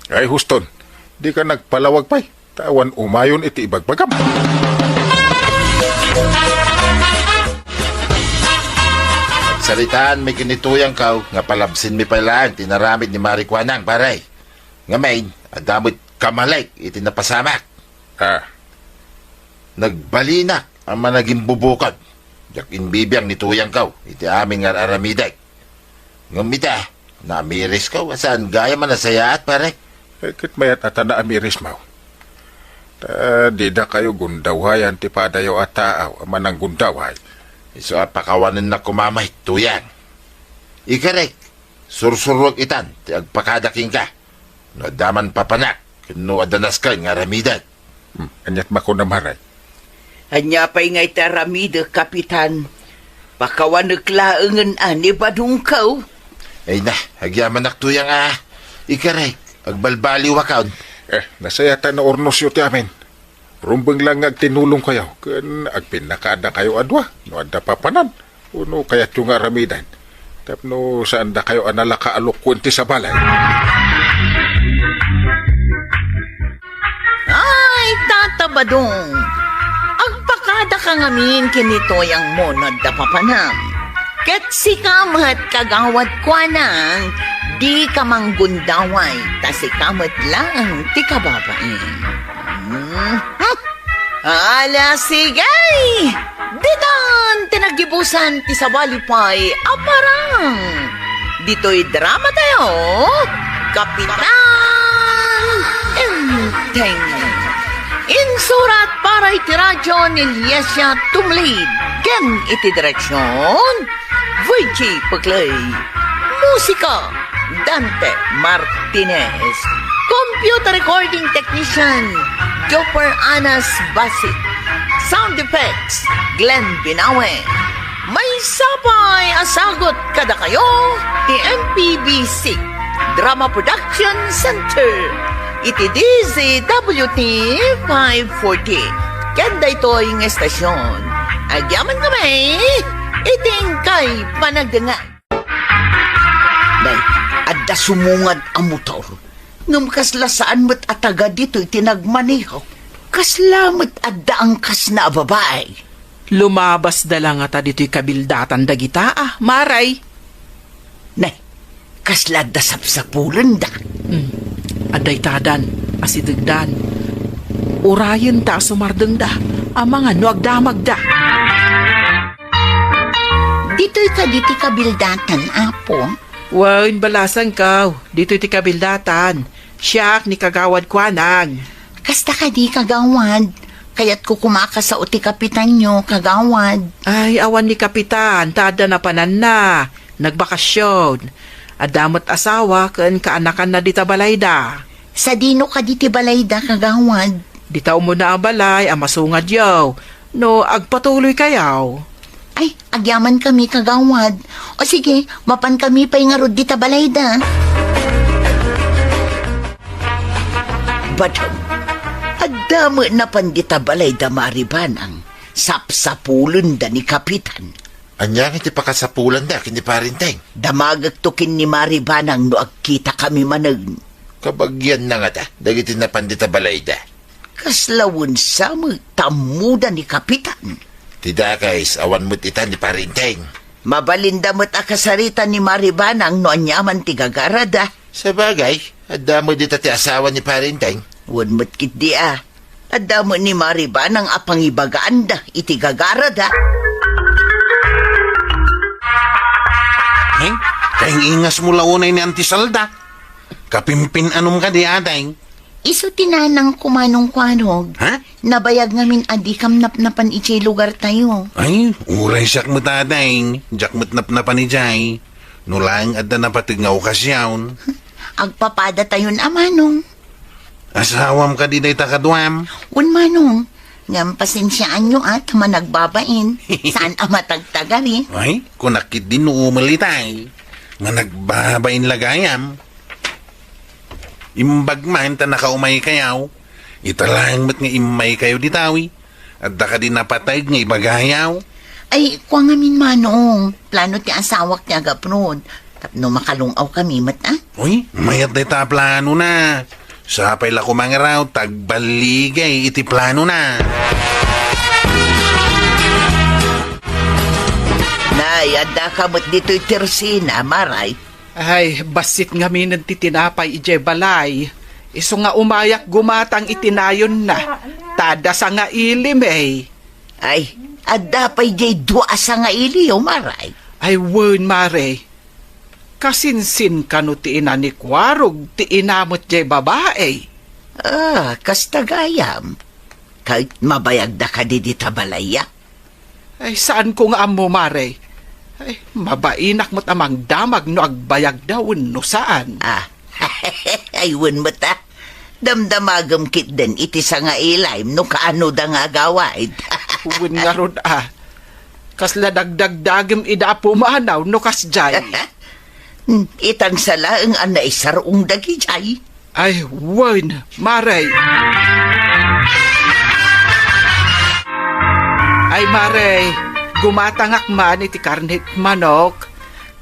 Ay, huston, dika nagpalawag pay, ta awan umayon iti ibagbagam. Agsaritaanmi ken ni Tuyangko nga palabsinmi pay laeng ti inaramid ni Mari Kuanang, pare. Ngamin, adda met kamalek iti napasamak. Ah. Nagbalinak a managimbubukod. Diak imbibiang ni Tuyangko iti amin nga ar-aramidek. Ngem ita, naamirisko a saan gayam a nasayaat, pare. Eh, ket mayat a ta naamirismo. Ta didakayo gundawhayan ti padayo a tao a mananggundawhay. Isu a pakawanennak koma met, Tuyang. Ikarek, sursuruek itan ti agpakada kenka. No adda man papanak, ken no adda nasken nga aramidek. Hmm, aniat makunam, Mari? Ania pay nga iti aramidek, Kapitan? Pakawanek laengen a ni Badongko? Ay na, agyamanak, Tuyang a. Ikarek, agbalbaliwakon. Eh, nasayaat a naurnosyo ti amin. Rumbeng laeng nga agtinulongkayo, ken agpinnakadakayo a dua, no adda papanan. Wenno kayatyo nga aramiden tapno saandakayo a nalaka a lukoen ti sabali? Ay, Tata Badong, agpakadaka ngamin ken ni Tuyangmo no adda papanam. Ket sika met, Kagawad Kuanang, dika manggundaway, ta sika met laeng ti kababain. Hmm. Ala, sige! Ditan ti naggibusan ti sabali pay a parang. Ditoy drama tayo, Kapitan Enteng. Insurat para iti radio ni Liesia Tumlid ken iti direksyon, Virgie Peclay. Musika, Dante Martinez. Computer recording technician, Jopper Anas Basi. Sound effects, Glenn Binawe. Maysa pay a sagut kadakayo ti M P B C Drama Production Center iti D Z W T five forty. Ken daytoy nga estasyon, agyamankami iti inkay panagdengngeg. Nay, adda sumungad a motor. Ngem kasla saan met a taga ditoy ti nagmaneho. Kasla met adda angkasna a babai. Lumabasda la ngata ditoy kabildatan dagita a, Mari? Nay, kasla adda sapsapulenda. Hmm. Adda itadan, asidegdan. Urayenta a sumardengda, amangan no agdamagda. Ditoy kadi ti kabildatan, Apo? Wen, balasangko. Ditoy ti kabildatan. Siak ni Kagawad Kuanang. Kasta kadi, Kagawad? Kayatko koma a kasao ti kapitanyo, Kagawad. Ay, awan ni kapitan, ta adda napananna. Nagbakasyon. Adda met asawa ken kaanakanna dita balayda. Sadino kadi ti balayda, Kagawad? Dita umuna a balay a masungadyo. No agpatuloykayo. Ay, agyamankami, Kagawad. O sige, mapankami pay ngarud dita balayda. Padam. Adda met napan dita balay da Mari Banang. Sapsapulenda ni Kapitan. Ania nga ti pakasapulanda ken ni Pari Enteng? Damagekto ken ni Mari Banang no agkitakami manen. Kabagianna ngata dagiti napan dita balayda. Kasla wen sa met ta ammoda ni Kapitan. Ti dakes, awan met ita ni Pari Enteng. Mabalinda met a kasarita ni Mari Banang no aniaman ti gagarada. Sabagay, adda met dita ti asawa ni Pari Enteng. Wen met ketdi a. Adda met ni Mari Banang a pangibagaanda iti gagarada. Eng, kaingingasmo la unay ni Auntie Salda. Kapimpin-anom kadi, Atay? Isu ti nanangko, Manong Kuanog. Ha? Nabayag ngamin a dikam napnapan idiay lugartayo. Ay, uray siak met, Atay. Diak met napnapan idiay. No laeng adda napateg nga okasion. Agpapadatayon a, Manong. Asawam kadi dayta kaduam? Wen, Manong. Ngem pasensiaanyo a ta managbabain. Saan a matagtagari? Ay, kunak ketdi no umel itay. Nga nagbabain la gayam. Imbag man ta nakaumaykayo. Ita laeng met nga immaykayo ditawi. Adda kadi napateg nga ibagayo? Ay, kua ngamin, Manong. Plano ti asawak ti agaprod. Tapno makalung-awkami met, a? Uy, mayat dayta a planona. Sapay la koma ngarud ta agballigay iti planona. Nay, addaka met ditoy Tersina, Maray. Ay, bassit ngamin ti tinapay idiay balay. Isu nga umayak gumatang iti nayonna. Ta adda sangailim, e. Ay, adda pay diay dua a sangailim, Maray. Ay, wen, Mare. Kasinsin kano ti ina ni Kuarog ti ina met diay babai? A, kasta gayam. Ket mabayagda kadi dita balay a? Ay, saanko nga ammo, Mare. Ay, mabainak met a mangdamag no agbayagda wenno saan. A, ay, wen met a. Damdamagem ketdin iti sangailim no kaanoda nga agawid. Wen ngarud a. Kasla dagdagdagem ida a pumanaw no kasdiay. Itan sa laeng a naisarong dagidiay. Ay, wen, Mare. Ay, Mare, gumatangak man iti karne iti manok,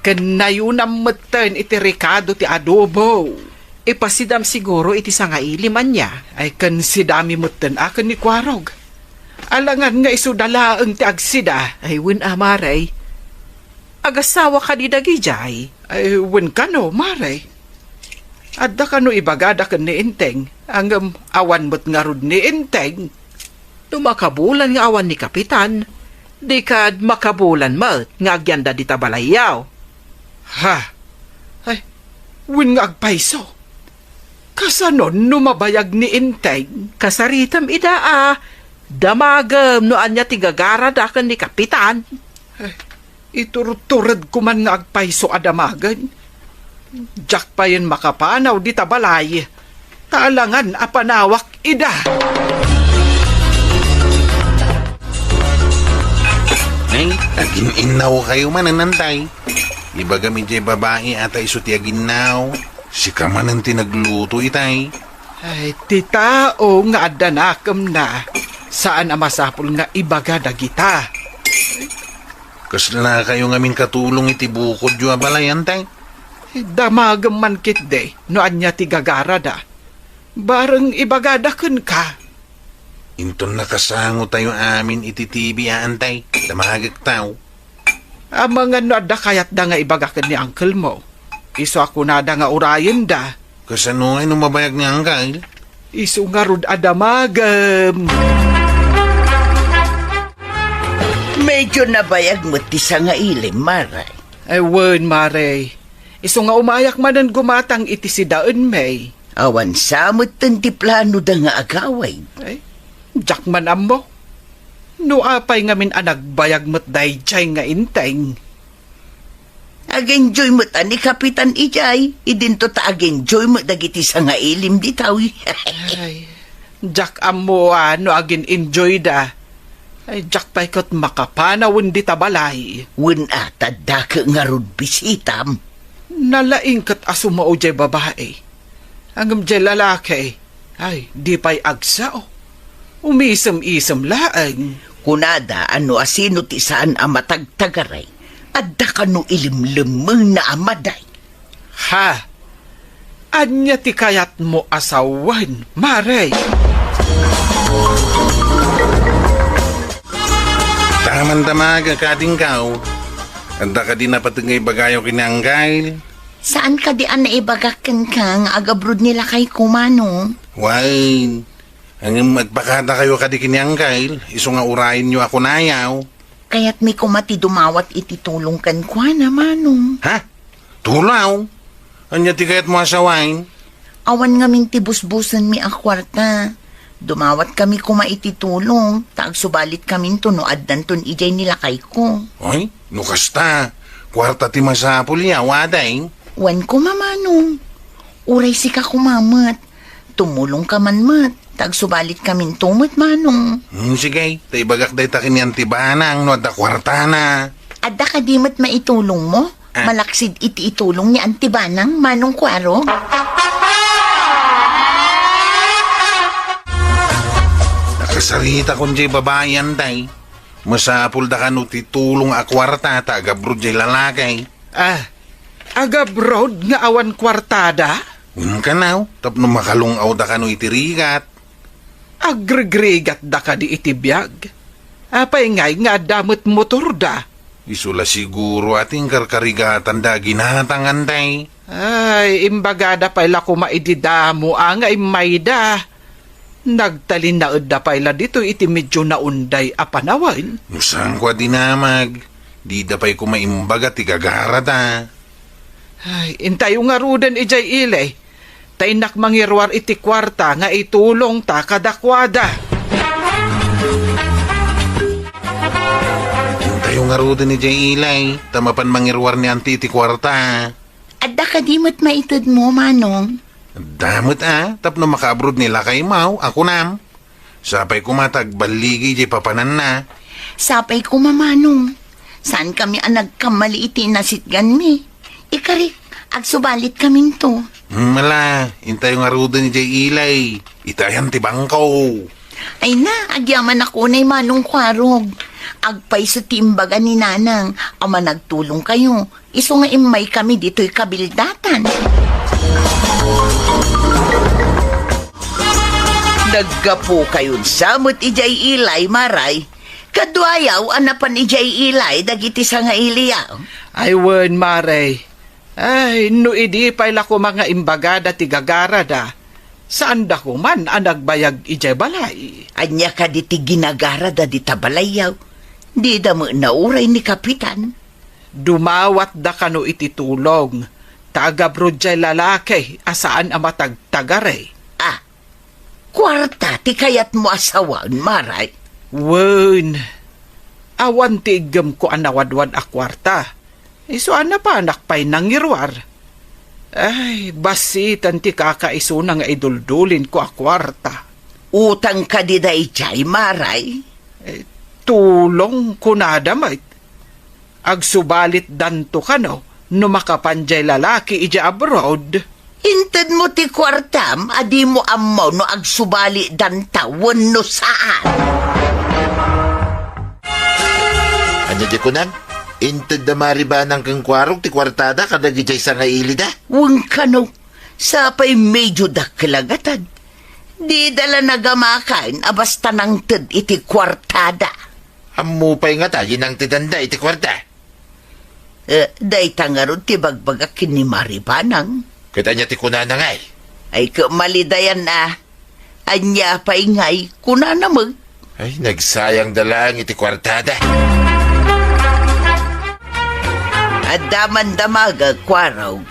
ken nayunam metten iti rekado ti adobo. Ipasidam siguro iti sangailim ania? Ay, ken sidami metten a ken ni Kuarog. Alangan nga isuda laeng ti agsida. Ay, wen a, Mare. Agasawa kadi dagidiay? Ay, wen kano, Mare. Adda kano ibagada ken ni Enteng, ngem awan met ngarud ni Enteng. No makabulan nga awan ni Kapitan, di kad makabulan met nga agyanda dita balayyo. Ha? Ay, wen nga agpayso. Kasanon no mabayag ni Enteng? Kasaritam ida a, damagem no ania ti gagarada ken ni Kapitan. Ay, iturturedko man nga agpayso a damagen. Diak payen makapanaw dita balay. Ta alangan a panawak ida. Ay, agin-innawkayo manen, Antay. Ibagam idiay babai a ta isu ti aginnaw. Sika manen ti nagluto itay. Ay, ti tao nga adda nakemna, saan a masapul nga ibaga dagita. Kaslakayo ngamin katulong iti bukodyo a balay, Antay? Damagem man ketdi no ania ti gagarada. Bareng ibagada kenka. Inton nakasangotayo amin iti T V a, Antay, damagektayo. Amangan no adda kayatda nga ibaga ken ni uncle mo. Isu a kunada nga urayenda. Kasano ngay no mabayag ni uncle? Isu ngarud a damagem. Medyo nabayag met ti sangailim, Mare. Ay, wen, Mare. Isu nga umayak manen gumatang iti sidaen, May. Awan sa metten ti planoda nga agawid. Ay, diak man ammo. No apay ngamin a nagbayag met daydiay nga Enteng? Ag-enjoy met a ni Kapitan idiay, idinto ta ag-enjoy met dagiti sangailim ditawi. Ay, diak ammo a no agin-enjoyda. Ay, diak pay ket makapanawen dita balay. Wen a, ta addaka ngarud bisitam. Nalaing ket a sumao diay babai. Ngem diay lalaki, Ay, di pay agsao. Umisem-isem laeng. Kunada a no asino ti saan a matagtagaray, adda kano ilimlemmengna a maday. Ha? Ania ti kayatmo a sawen, Mare? Taman damag a kadingkaw. Adda kadi napateg nga ibagayo ken ni Anggail? Saan kadi a naibagak kenka nga agabroad ni lakayko, Manong? Wen, ngem agpakadakayo kadi ken ni Anggail, isu nga urayenyo a kunayo. Kayatmi koma ti dumawat iti tulong kenkuana, Manong. Ha? Tulong? Ania ti kayatmo a sawen? Awan ngamin ti busbusenmi a kuarta. Dumawatkami koma iti tulong, ta agsubalikkaminto no addanton idiay ni lakayko. Ay, no kasta, kuarta ti masapul ya, waday? Wen koma, Manong. Uray sika koma met. Tumulongka man met, ta agsubalitkaminto met, Manong. Hmm, sige, ta ibagak dayta ken ni Anti Banang no adda kuartana. Adda kadi met maitulongmo? Ah. Malaksid iti itulong ni Anti Banang, Manong Kuarog? Nakasaritakon diay babai, Anti. Masapulda kano ti tulong a kuarta ta agabroad diay lalaki. Ah, agabroad nga awan kuartada? Wen kano, tapno makalung-awda kano iti rigat. Agregrigatda kadi iti biag? Apay ngay nga adda met motorda? Isu la siguro a ti inkarkarigatanda a ginatang, Anti. Ay, imbagada pay la koma idi damo a nga immayda. Nagtalinaedda pay la ditoy iti medio naunday a panawen. No saanko a dinamag, dida pay koma imbaga ti gagarada. Ay, intayo ngaruden idiay ili. Ta innak mangiruar iti kuarta nga itulongta kadakuada. Intayo ngaruden idiay ili, ta mapan mangiruar ni Anti iti kuarta. Adda kadi met maitedmo, Manong? Adda met a, tapno makaabroad ni lakaymo a kunam. Sapay koma ta agballigi diay papananna. Sapay koma, Manong. Saankami a nagkammali iti inasitganmi. Ikarik, agsubalitkaminto. Hmm, ala, intayo ngaruden idiay ili. Itayan ti bangko. Ay na, agyamanak unay, Manong Kuarog. Agpayso ti imbaga ni Nanang a managtulongkayo. Isu nga immaykami ditoy kabildatan. Naggapukayon sa met idiay ili, Mare. Kaduayo a napan idiay ili dagiti sangailiyo. Ay wen, Mare. Ay, no idi pay la koma nga imbagada ti gagarada, saanda koman a nagbayag idiay balay. Ania kadi ti ginagarada dita balayyo? Dida met nauray ni Kapitan. Dumawatda kano iti tulong, ta agabroad diay lalaki a saan a matagtagari. Ah, kuarta ti kayatmo a sawen, Mare? Wen, awan ti iggemko a nawadwad a kuarta. Isu a napanak pay nangiruar. Ay, bassitan ti kakaisuna nga iduldulinko a kuarta. Utang kadi daydiay, Mare? Eh, tulong kunada met. Agsubalitdanto kano no makapan diay lalaki idiay abroad. Intedmo ti kuartam a dimo ammo no agsubalitdanta wenno saan. Ania ti kunam? Intedda Mare Banang ken Kuarog ti kuartada kadagidiay sangailida? Wen kano, sapay medio dakkel a gatad. Dida la nagamakan a basta nangted iti kuartada. Ammo pay ngata ti nangtedanda iti kuarta? Eh, dayta ngarud ti bagbagak ken ni Mare Banang. Ket ania ti kunana ngay? Ay, ket malidayan a. Ania pay ngay kunana met? Ay, nagsayangda laeng iti kuartada. Adda man damagek, Kuarog.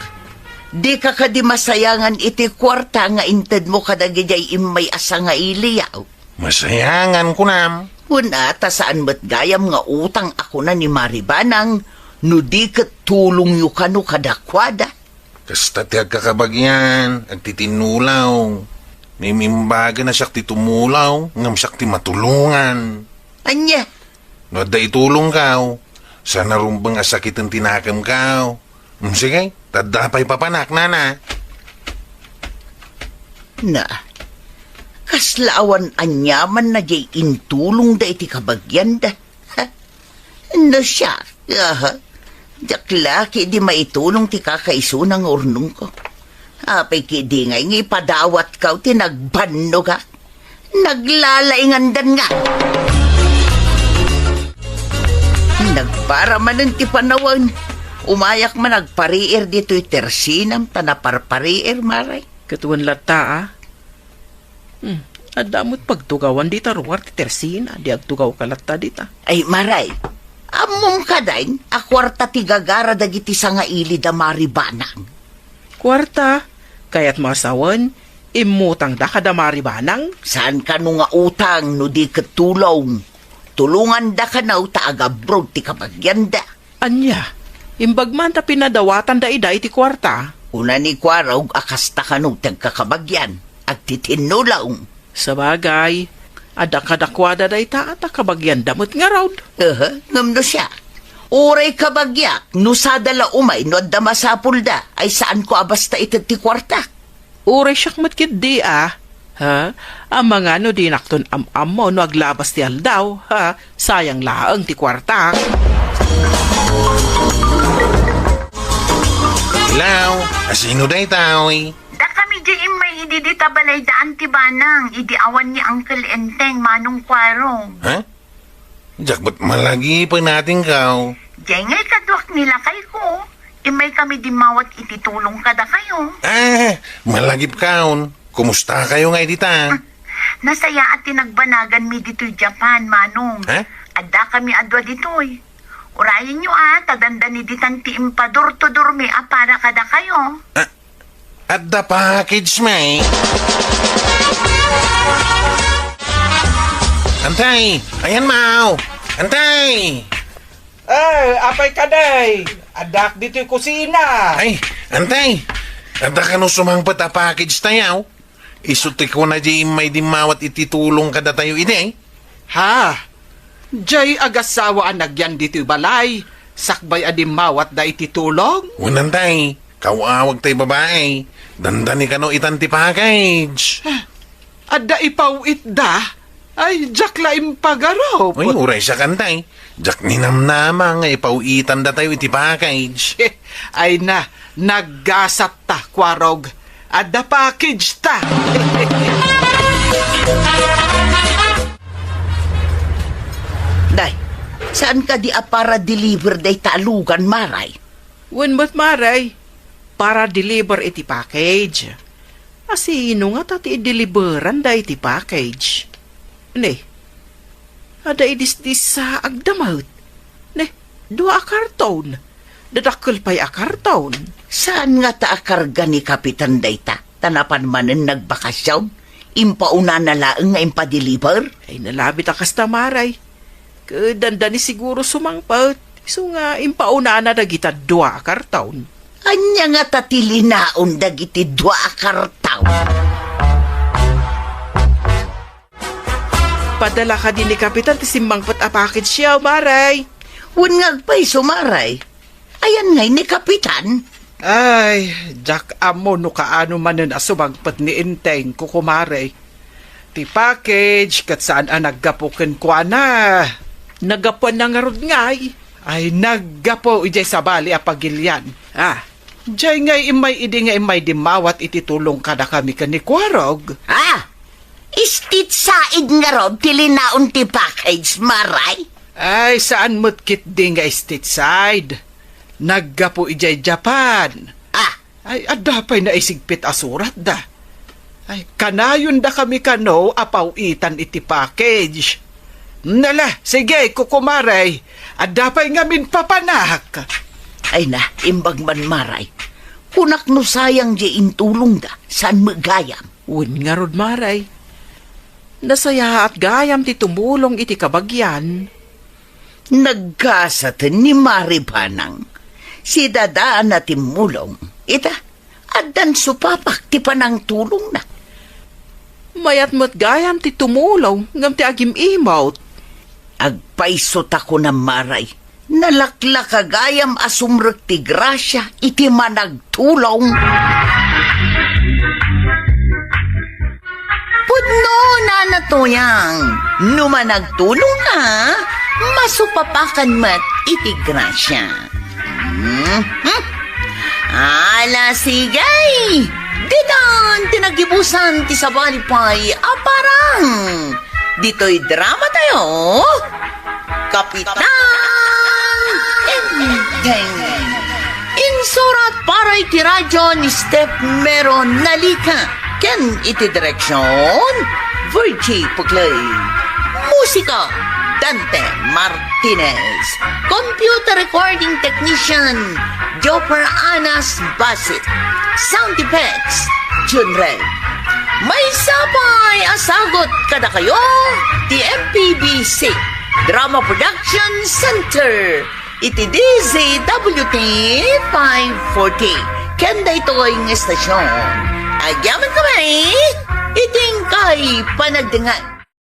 Dika kadi masayangan iti kuarta nga intedmo kadagidiay immay a sangailiyo? Masayangan, kunam. Wen a, ta saan met gayam nga utang a kuna ni Mare Banang, no di ket tulongyo kano kadakuada. Kasta ti agkakabagian, agtitinnulaw. Mimimbagen a siak ti tumulaw, ngem siak ti matulongan. Ania? No adda itulongkaw, saan a rumbeng a sakiten ti nakemkaw. Mm, sige, ta adda pay papanak, nana. Na, Kasla awan aniamanna diay intulongda iti kabagianda. Ha? No siak, aha. Diak la ketdi maitulong ti kakaisuna nga urnongko. Apay ketdi ngay nga ipadawatko ti nagbannogak? Naglalaingandan nga. Nagpara manen ti panawen. Umayak man agpariir ditoy tersinam ta naparpariir, Maray. Ket wen latta, a? Hmm, adda met pagtugawan dita ruar ti tersina, di agtugawka latta dita. Ay, Maray, ammom kadi a kuarta ti gagara dagiti sangaili da Mari Banang? Kuarta? Kayatmo a sawen, immutangda kada Mari Banang? Saan kano nga utang no di ket tulong. Tulonganda kano ta agabrod ti kabagianda. Ania? Imbag man ta pinadawatanda ida iti kuarta? Kuna ni Kuarog a kasta kano ti agkakabagian, agtitinnulong. Sabagay, adda kadakuada dayta ta kabagianda met ngarud. Aha, ngem no siak, uray kabagiak, no sada la umay no adda masapulda, ay saanko a basta ited ti kuartak. Uray siak met ketdi a, ha? Amangan no dinakton am-ammo no aglabas ti aldaw, ha? Sayang laeng ti kuartak. Hello, asino daytoy? Dakami diay immay idi dita balay da Auntie Banang, idi awan ni Uncle Enteng, Manong Kuarog. Ha? Diak met malagipen a tingkaw. Diay ngay kaduak ni lakayko. Immaykami dimmawat iti tulong kadakayo. Ah, malagipkaon. Kumustakayo ngay dita? Nasayaat ti nagbanaganmi ditoy Japan, Manong. Ha? Addakami a dua ditoy. Urayenyo a, ta dandani ditan ti impadurtudurmi a para kadakayo. Ah, Adda package, may. Antay! Ayan, Mao! Antay! Eh, apay kadi? Addak ditoy kusina. Ay, Antay! Adda kano sumangpet a package tayo? Isu ti kuna di immay dimmawat iti tulong kadatayo idi. Ha? Diay agassawa a nagyan ditoy balay, sakbay a dimmawatda iti tulong? Wen, Antay, kaw-awag tay babai. Dandani kano itan ti package. Adda ipaw-itda? Ay, diak la impagarup. Ay, uray siak, Antay. Diak ninamnama nga ipaw-itandatayo iti package. Ay na, naggasat ta, Kuarog. Adda package ta. Day, saan kadi a para-deliver dayta a lugan, Maray? Wen met, Maray, para-deliver iti package. A sino ngata ti ideliveranda iti package? Ne, adda idisdisaagda met. Ne, dua a karton. Dadakkel pay a karton. Saan ngata a karga ni Kapitan dayta? Ta napan manen nagbakasyon, impaunana laeng nga impadeliver? Ay, nalabit a kasta, Maray. Ket dandani siguro sumangpet, isu nga impaunana dagita dua a karton. Ania ngata ti linaon dagiti dua a karton? Padala kadi ni Kapitan ti simmangpet a package-yo, Maray? Wen nga agpayso, Maray. Ayan ngay ni Kapitan? Ay, diak ammo no kaano manen a sumangpet ni Enteng, kukumare. Ti package ket saan a naggapu kenkuana. Naggapuanna ngarud ngay? Ay, naggapu idiay sabali a pagilian. Ah. Diay ngay immay idi nga immay dimmawat iti tulong kadakami ken ni Kuarog. Ah! State side ngarud ti linaon ti package, Maray? Ay, saan met ketdi nga state side. Naggapu idiay Japan. Ah. Ay, adda pay naisigpit a suratda. Ay, kanayondakami kano a paw-itan iti package. Nala, sige, kukumare. Adda pay ngamin papanak. Ay na, imbag man, Maray. Kunak no sayang diay intulongda, saan met gayam? Wen ngarud, Maray. Nasayaat gayam ti tumulong iti kabagian. Naggasaten ni Mari Banang. Sidadaan a timmulong. Ita, addan supapak ti panangtulongna. Mayat met gayam ti tumulong ngem ti agim-imot. Agpayso ta kunam, Maray. Nalaklaka gayam a sumrek ti grasia iti managtulong. Pudno, Nana Toyang, no managtulongka, masupapakan met iti grasia. Mhm. Ala, sige! Ditan ti nagibusan ti sabali pay a parang. Ditoy drama tayo, Kapitan Enteng. Insurat para iti radyo ni Steph Mero Nalica ken iti direksyon, Virgie Puclay. Musika, Dante Martinez. Computer recording technician, Jopper Anas Basit. Sound effects, Jun Ray. Maysa pay a sagut kadakayo ti M P B C Drama Production Center iti D Z W T five forty. Ken daytoy nga estasyon, agyamankami iti inkay panagdengngeg.